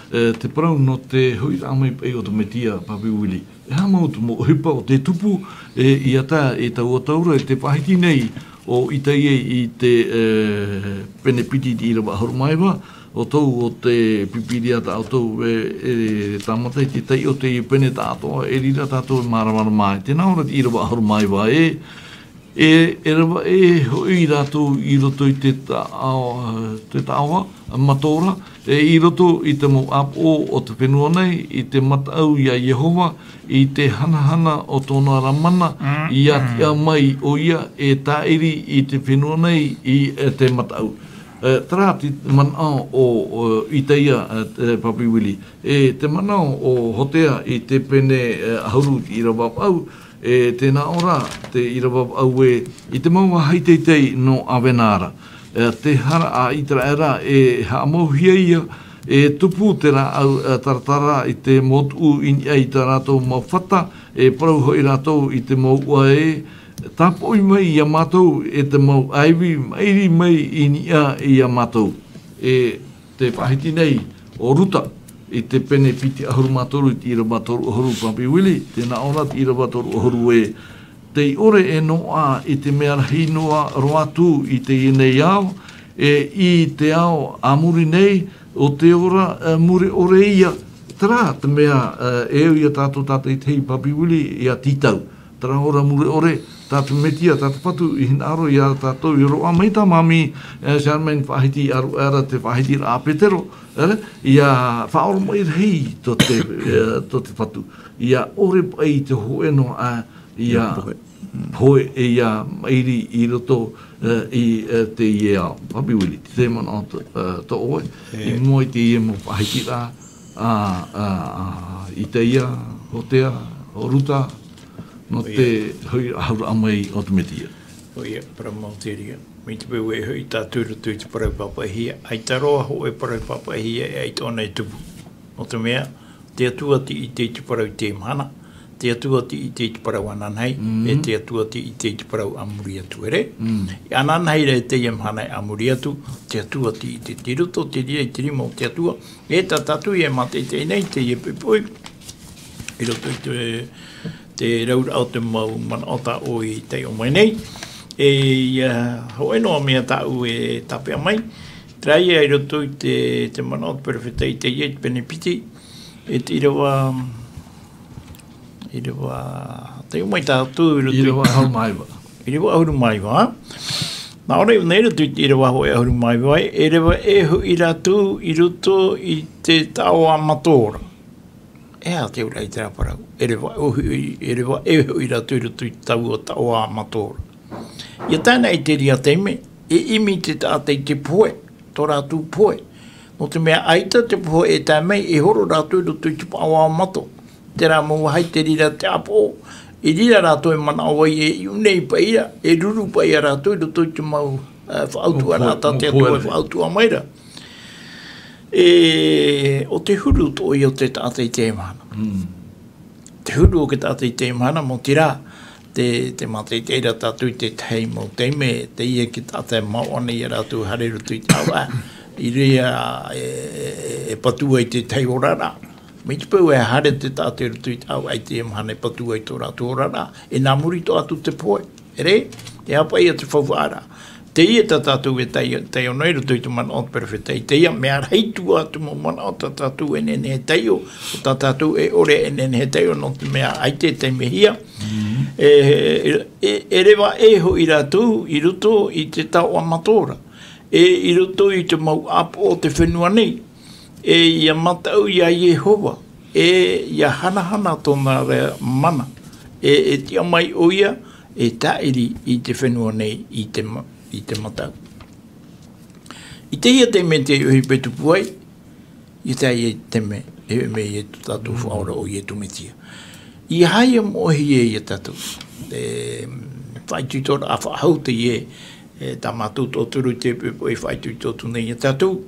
e te parau nō te hoʻiraʻa mai paʻi o te Metia, Papi Willie. E aha mau te mau ʻohipa o te tupu, e, i ata e taua tau ra, e te faʻahiti nei o Itaia i te, e, pene piti i te ʻīrava ʻahuru mā iva, ʻo tō, ʻo te Pīpīria tā ʻoutou e, e tāmata i te taiʻo o te pene tāʻatoʻa, e reira tātou e māramarama ai. Tēnā ora te ʻīrava ʻahuru mā iva, e, e, e rava e hoʻi rātou i roto i te taʻa-, te taʻoa, mā tō ra, e i roto i te mau ʻāpoʻo o te fenua nei, i te mataʻu ia Iehova, i te hanahana o tōna ra mana, ia tiʻa mai ʻoia e tāʻiri i te fenua nei i, e, te mataʻu. E, terā te manaʻo o, o Itaia, e, e, Papi Willie. E te manaʻo o Hotea i te pene, e, ʻahuru i te ʻīrava vaʻu, e tēnā ora te ʻīrava vaʻu e, i te mau vāhi teitei nō ʻAvena ra. E, te hara a Iteraera e haʻamauhia ia, e tupu te rāʻau, e, taratara i te motuʻa i niʻa i tā rātou mau fata, e parau hoʻi rātou i te mau ʻua e, tāpoʻi mai ia mātou e te mau ʻāivi, maʻiri mai i niʻa ia mātou. E te faʻahiti nei o Ruta i te pene piti ʻahuru mā toru i te ʻīrava toru ʻahuru, Papi Willie, tēnā ora te ʻīrava toru ʻahuru e, tei ʻore e noaʻa i te mea rahi noa roa atu i teie nei ao, e i te ao a muri nei, ʻo te ora, e, mure ʻore ia, terā te mea, e, e au ia tātou tātaʻitahi, Papi Willie, ia tītau. Terā ora mure ʻore, tā te Metia, tā te Fatu i hinaʻaro ia tātou i roaʻa mai tā Māmī, e, Charmaine faʻahiti, ʻaruʻe ra te faʻahitiraʻa a Petero, e, ia faʻaoromaʻi rahi tō te, e, tō te Fatu. Ia ʻore paʻi te hōʻē noa, a, ia pohe. Pohe, e ia maʻiri i roto, e, i, e, teie ao. Papi Willie, te manaʻo tō, e, tō ʻoe, i mua i teie mau faʻahitiraʻa, a, a, a, Itaia, Hotea, ʻo Ruta, nō te hoʻi-, ʻahuraʻa mai o te Metia. ʻOia, parau mau te reira. Mai te peu e hoʻi tātou i roto i te parau pāpaʻihia, ʻaita roa hōʻē parau pāpaʻihia e ʻaita ʻōna e tupu. Nō te mea, te Atua tei ʻite i te parau i teie mahana, te Atua tei ʻite i te parau ananahi, e te Atua tei ʻite i te parau a muri atu, ʻere? I ananahi ra i teie mahana e a muri atu, te Atua tei ʻite i roto te reira i te rima o te Atua, e tā tātou ia e mātaʻitaʻi nei, teie poʻipoʻi, i roto i te, te rauraʻa o te mau manaʻo tā ʻoe i taiʻo mai nei. E ia hōʻē noa mea tāʻu e tāpeʻa mai, terā ia i roto i te, te manaʻo o te perofeta Itaia i te pene piti, e te ʻīrava, ʻīrava, taiʻo mai tātou i roto i ʻīrava ʻahuru mā iva. ʻĪrava ʻahuru mā iva. Nā ʻō ra i ʻō nei i roto i te ʻīrava hōʻē ʻahuru mā iva, e reva e hoʻi rātou i roto i te taʻoa mā tō ra. E aha te auraʻa i terā parau? E reva e hoʻi, e reva e hoʻi rātou i roto i taua taʻoa mā tō ra. ʻIa tae noa i terā taime, e ʻimi te taʻata i te pohe, tō rātou pohe. Nō te mea ʻaita te pohe e tae mai, e horo rātou i roto i te paʻoa mā tō. Terā mau vāhi te reira te ʻāpoʻo, i reira rātou e manaʻo ai e iʻu nei paʻi ra, e ruru paʻi ia rātou i roto i te mau, e, faʻautuʻaraʻa tā te Atua e faʻautuʻa mai ra. E, ʻo te huru tō ʻoia o te taʻata i teie mahana. Te huru o te taʻata i teie mahana, mau terā, te, te mātaʻitaʻi ra tātou i te tahi mau taime, teie te taʻata e mau ana ia rātou haere i roto i te ʻāvaʻe, i reira e, e, e patu ai te tahi oraraʻa. Mai te peu e haere te taʻata i roto i te ʻāvaʻe i teie mahana e patu ai tō rātou oraraʻa, e nā muri atoʻa atu te pohe. ʻEre, e aha paʻi ia te faufaʻaraʻa. Teie tā tātou e tai-, taiʻo noa i roto i te manaʻo o te perofeta Itaia, mea rahi atu te mau manaʻo tā tātou e nehenehe e taiʻo, ʻo tā tātou e ʻore e nehenehe e taiʻo nō te mea ʻaita e taimehia. E, e, e reva e hoʻi rātou i roto i te taʻoa mā tō ra. E i roto i te mau ʻāpoʻo o te fenua nei. E ʻia mataʻu ia Iehova. E ʻia hanahana tōna ra mana. E, e tiʻa mai ʻoia, e tāʻiri i te fenua nei i te ma-, i te mataʻu. I teie taime tei ʻohipa e tupu ai, i teie taime e hoʻi mai ai tō tātou Faʻaora ʻo Iesu Mesia. ʻIa haere moʻohia ia tātou. E, faʻaitoitoraʻa faʻahou teie, e, tā mātou tauturu i te poʻipoʻi e faʻaitoito atu nei ia tātou.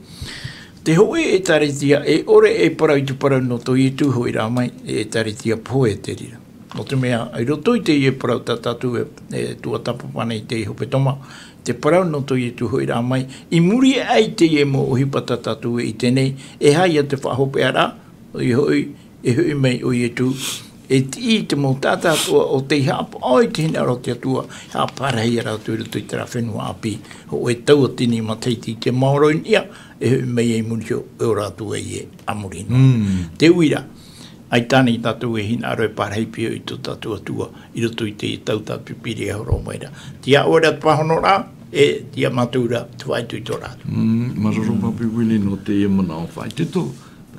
Te hōʻē ʻēkālesia, e ʻore e parau i te parau nō tō Ietu hoʻiraʻa mai, e ʻēkālesia pohe te reira. Nō te mea, i roto i teie parau tā tātou e, e tuatāpapa nei i te hepetoma, te parau nō tō Ietu hoʻiraʻa mai, i muri aʻe i teie mau ʻohipa tā tātou e ʻite nei, e aha ia te faʻahopeʻaraʻa, ʻoia hoʻi, e hoʻi mai ʻo Ietu, e tiʻi i te mau taʻata atoʻa ʻo tei haʻapaʻo i te hinaʻaro o te Atua, haʻaparahi ia rātou i roto i terā fenua ʻāpī, hōʻē tauatini matahiti i te maoro i niʻa, e hoʻi mai ai i muri iho, e ora atu ai ē a muri noa. Mm. Te uira, ʻaita nei tātou e hinaʻaro e parahi piʻi i tō tātou Atua, i roto i te tau tā Pīpīria e hōroʻa mai ra. Tiʻa ʻoe ra te pāhonoraʻa, e tiʻa mātou ra te faʻaitoitoraʻa. Mm, māuruuru Papi Willie nō teie manaʻo faʻaitoito.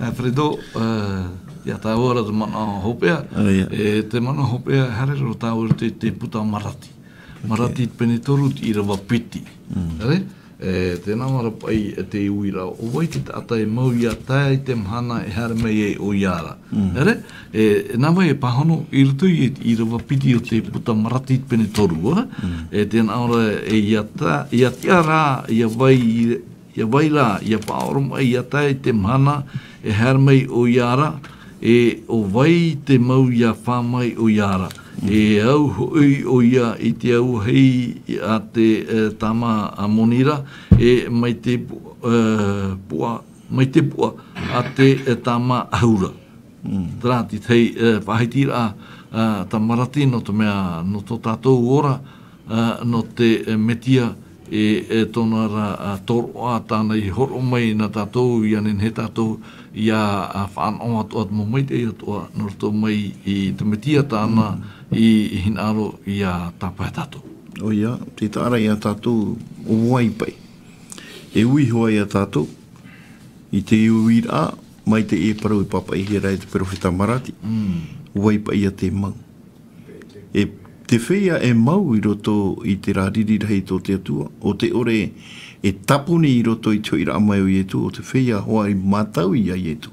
Alfredo, eh, ia tāua ra te manaʻo hopeʻa. Oh, ia. E te manaʻo hopeʻa, haere roa tāua i te, te puta Marati. Ok. Marati pene toru te ʻīrava piti. Mm. Haere? E, tēnā mā ra paʻi, e te uira, ʻo vai te taʻata e mau ia tae i te mahana e haere mai ai ʻoia ra. Mm. Haere? E, nā vai e pāhono, i roto i te ʻīrava piti o te puta Marati pene toru, ā? Mm. E tēnā ora, e ia ta-, ia tiʻa rā, ia vai, ia vai rā, ia faʻaoromaʻi ia tae i te mahana e haere mai ʻoia ra, e ʻo vai te mau ia fā mai ʻoia ra. Mm. E au hoʻi ʻoia i te auahi a te, e, tama a Amoni ra, e mai te pu-, e, puʻa, mai te puʻa a te, e, tama Ahu ra. Mm. Terā te tahi, e, faʻahitiraʻa, e, tā Marati nō te mea, nō tō tātou ora, e, nō te, e, Metia, e, e tōna ra, e, tōroʻa tāna i hōroʻa mai nā tātou, ʻia nehenehe tātou, ʻia, e, faʻanaho atoʻa, te mau maitaʻi atoʻa, nō roto mai i te Metia tāna, mm, i, i hinaʻaro ʻia tāpae tātou. ʻOia, tē taʻa ra ia tātou ʻo vai paʻi. E ui hoʻi ia tātou, i te uiraʻa, mai teie parau e pāpaʻihia ra e te perofeta Marati. Mm. ʻO vai paʻi ia te mau. E te feiā e mau i roto i terā riri rahi tō te Atua, ʻo tē ʻore e tāpuni i roto i te hoʻiraʻa mai o Ietu, ʻo te feiā hoʻi i mātau ia Ietu.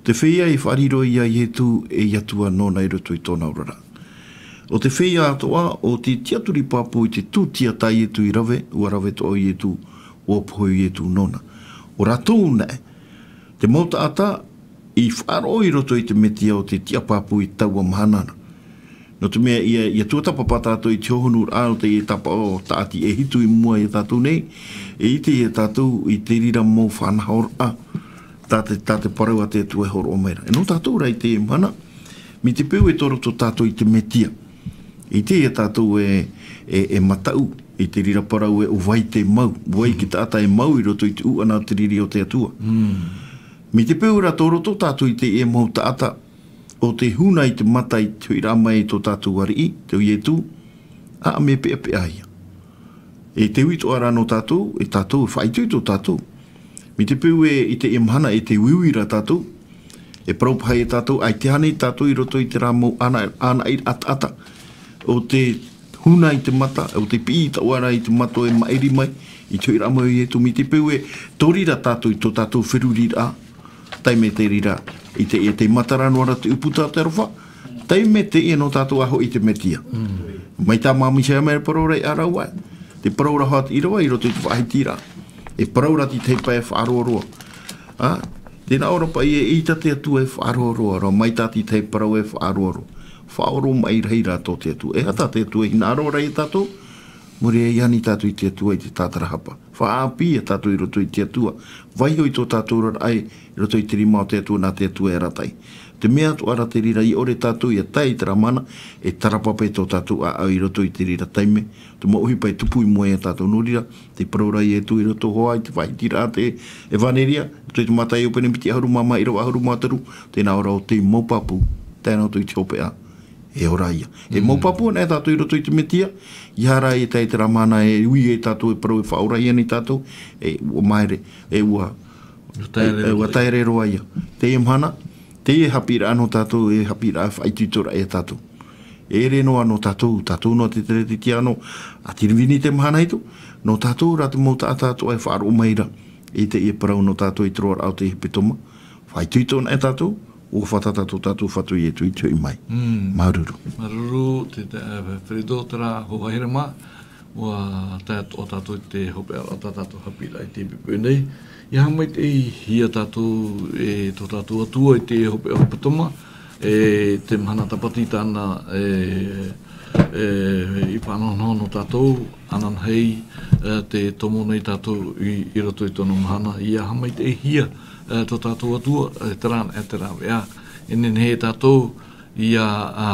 Te feiā i faʻariro ia Ietu ei Atua nōna i roto i tōna oraraʻa. ʻO te feiā atoʻa, ʻo te tiʻaturi pāpū i te tūtia tā Ietu i rave, ʻua rave atoʻa Ietu, ʻua pohe Ietu nōna. ʻO rātou nei, te mau taʻata i faʻaroʻo i roto i te Metia ʻo tē tiʻa pāpū i taua mahana ra. Nō te mea ʻia, ʻia tuatāpapa tātou i te hohonuraʻa o te tāpaʻo tāʻati e hitu i mua ia tātou nei, e ʻite ia tātou i te reira mau faʻanahoraʻa, tā te, tā te parau a te Atua e hōroʻa mai ra. E nō tātou rā i teie mahana, mai te peu e toro atoʻa tātou i te Metia. ʻIte ia tātou e, e, e mataʻu, i te reira parau e ʻo vai te mau, vai te taʻata e mau i roto i te ʻuʻana o te riri o te Atua. Mm. Mai te peu rā toro atoʻa tātou i teie mau taʻata, ʻo tē huna i te mata i te hoʻiraʻa mai i tō tātou ariʻi, te Ietu, ʻa, mea peʻapeʻa ia. E te uitoʻa rā nō tātou, e tātou, e faʻaitoito tātou. Mai te peu e, i teie mahana e te uiui ra tātou, e parau paha ia tātou, ʻaita e aha nei tātou i roto i terā mau ana, anaʻi taʻata. ʻO tē huna i te mata, ʻo tē piʻi taʻu ra i te mata e maʻiri mai, i te hoʻiraʻa mai o Ietu, mai te peu e tori ra tātou i tō tātou feruriraʻa, taime te reira, i te, i te matara noa ra te ʻūputa o te aroha, taime teie nō tātou ʻa hoʻi te Metia. Mm. Mai tā māmī Samuela e parau ra ia rāua, te parau ra hoʻi te ʻīrava i roto i te faʻahitiraʻa. E parau ra te tahi pae faʻaroaroa. Ā, tē nā ʻō ra paʻi ē, ʻeita te Atua e faʻaroaroa roa, mai tā te tahi parau e faʻaroaroa. Faʻaoromaʻi rahi rā tō te Atua. E aha tā te Atua e hinaʻaro ra ia tātou, muri aʻe ia tātou i te Atua i te tātarahapa. Faʻaʻāpī ia tātou i roto i te Atua. Vaiiho i tō tātou oraraʻa i roto i te rima o te Atua, nā te Atua e arataʻi. Te mea atoʻa ra te reira, ʻia ʻore tātou ʻia tae i terā mahana, e tarapapa tō tātou ʻāʻau i roto i te reira taime, te mau ʻohipa e tupu i mua ia tātou. Nō reira, tē parau ra Ietu i roto hoʻi i te faʻahitiraʻa a te ʻEvaneria, i roto i te Mataio pene piti ʻahuru mā maha, ʻīrava ʻahuru mā toru, tē nā ʻō ra ʻo tei mau pāpū, tae noa atu i te hopeʻa, e ora ia. E mau pāpū anaʻe tātou i roto i te Metia, ʻia haere i te, i terā mahana e ui ai tātou, e parau e faʻaorahia nei tātou, e ʻua māere, e ʻua, ʻua taere e, e ʻua roa. Taere roa ia. Teie mahana, teie haʻapiʻiraʻa nō tātou, e haʻapiʻiraʻa faʻaitoitoraʻa ia tātou. E ʻere noa nō tātou, tātou noa te teretitiano, a te rivini te mahana hitu, nō tātou rā te mau taʻata atoʻa e faʻaroʻo mai ra, i teie parau nō tātou i te roaraʻa o te hepetoma, faʻaitoito anaʻe tātou, ʻua fātata tō tātou Fatu Ietu i te hoʻi mai. Mm. Māuruuru. Māuruuru, te, te, eh, Fredo, terā, hoa here mā. ʻUa tae atoʻa tātou i te hopeʻa tā tātou haʻapiʻiraʻa i teie poʻipoʻi nei. ʻIa haʻamaitaʻihia tātou e tō tātou Atua i te hopeʻa hepetoma, e te mahana tāpati tāna, e, e, i faʻanahonaho nō tātou, ananahi, e, tē tomo nei tātou i, i roto i tōna mahana. ʻIa haʻamaitaʻihia, e, tō tātou Atua, e terā, e terā vea. E nehenehe tātou, ʻia, a,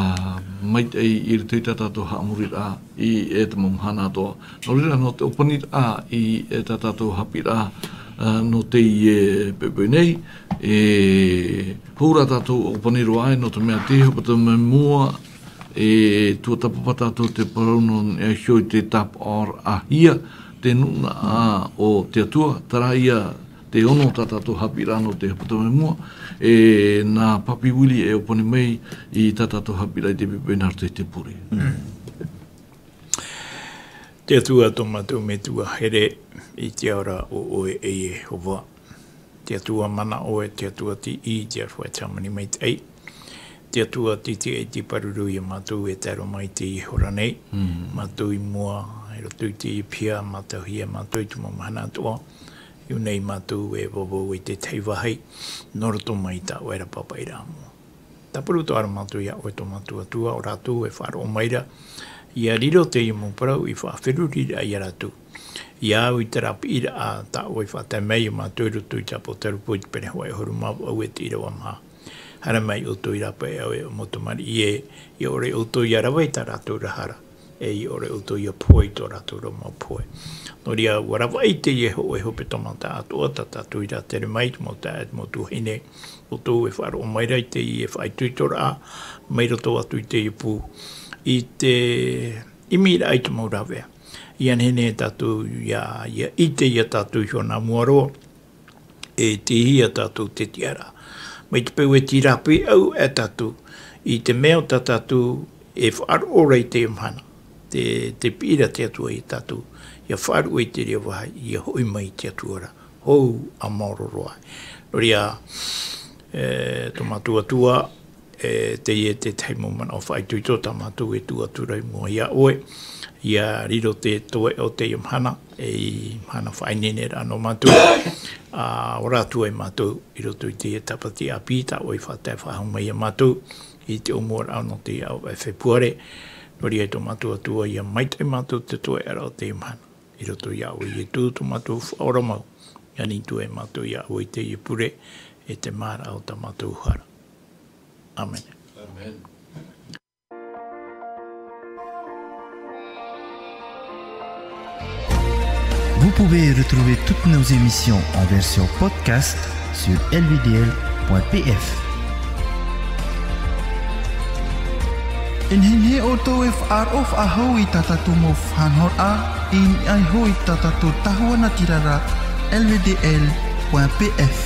maitaʻi i roto i tā tātou haʻamoriraʻa i, e te mau mahana atoʻa. Nō reira, nō te ʻōpaniraʻa i, e tā tātou haʻapiʻiraʻa, a, nō teie poʻipoʻi nei, e, hou rā tātou ʻōpani roa ai, nō te mea te hepetoma i mua, e tuatāpapa tātou te parau nō niʻa iho i te tāpaʻoraʻahia te nūnaʻa o te Atua, terā ia te ono tā tātou haʻapiʻiraʻa nō te hepetoma i mua, e nā Papi Willie e ʻōpani mai i tā tātou haʻapiʻiraʻa i teie poʻipoʻi nā roto i te pure. Te Atua tō mātou Metua here, i te ao ra ʻo ʻoe e Iehova. Te Atua manaʻo, e te Atua tiʻi, te Atua e te hāmani maitaʻi. Te Atua titiʻa i te pāruru ia mātou e tae roa mai i teie hora nei. Mm. Mātou i mua, i roto i teie piha, mātauhia mātou i te mau mahana atoʻa. I ʻō nei mātou e vauvau i te tahi vāhi, nō roto mai i tā ʻoe ra pāpaʻiraʻa moʻa. Tāpuru atoʻa ra mātou iā ʻoe tō mātou Atua, ʻo rātou e faʻaroʻo mai ra, ʻia riro teie mau parau i faʻaferuriraʻa iā rātou. ʻIa au i terā piʻiraʻa tā ʻoe i faʻatae mai iā mātou i roto i te ʻĀpōtarupo i te pene hōʻē ʻahuru mā vaʻu e te ʻīrava maha. Haere mai ʻoutou i rāpae ʻoe, ʻo mau tamariʻi ē, ʻia ʻore ʻoutou ʻia rave i tā rātou ra hara, e ʻia ʻore ʻoutou ʻia pohe i tō rātou ra mau pohe. Nō reira, ʻua ravaʻi teie hōʻē hepetoma taʻatoʻa tā tātou i rātere mai, te mau taeaʻe, te mau tuahine, ʻoutou e faʻaroʻo mai ra i teie faʻaitoitoraʻa, mai roto atu i teie pū, i te ʻimiraʻa i te mau rāveʻa. ʻIa nehenehe tātou, ʻia, ʻia ʻite iā tātou iho nā mua roa, e tiʻi iā tātou te tiʻaraʻa. Mai te peu e tīrāpī ʻau e tātou, i te mea tā tātou e faʻaroʻo ra i teie mahana. Te, te piʻi ra te Atua iā tātou, ʻia faʻaruʻe i te reira vāhi, ʻia hoʻi mai i te Atua ra. Hou ʻa maoro roa. Nō reira, e, tō mātou Atua, e, teie te tahi mau manaʻo faʻaitoito tā mātou e tuʻu atu ra i mua iā ʻoe. ʻIa riro te toeʻa o teie mahana, e, i mahana faʻaineineraʻa nō mātou. ʻA ora atu ai mātou, i roto i te tāpati ʻāpī, tā ʻoe i faʻatae faʻahou mai iā mātou, i te ʻōmuaraʻa nō te aʻo e Fepuare. Nō reira tō mātou Atua, ʻia maitaʻi mātou te toeʻaraʻa o teie mahana. I roto iā ʻoe Ietu tō mātou Faʻaora mau, ʻia nītua ai mātou iā ʻoe i teie pure, e te māraʻa o tā mātou hara. ʻĀmene. ʻĀmene. Vous pouvez retrouver toutes nos émissions en version podcast sur L V D L point P F. E nehenehe ʻoutou e faʻaroʻo faʻahou i tā tātou mau faʻanahoraʻa, i niʻa iho i tā tātou tahua natirara, L V D L point P F.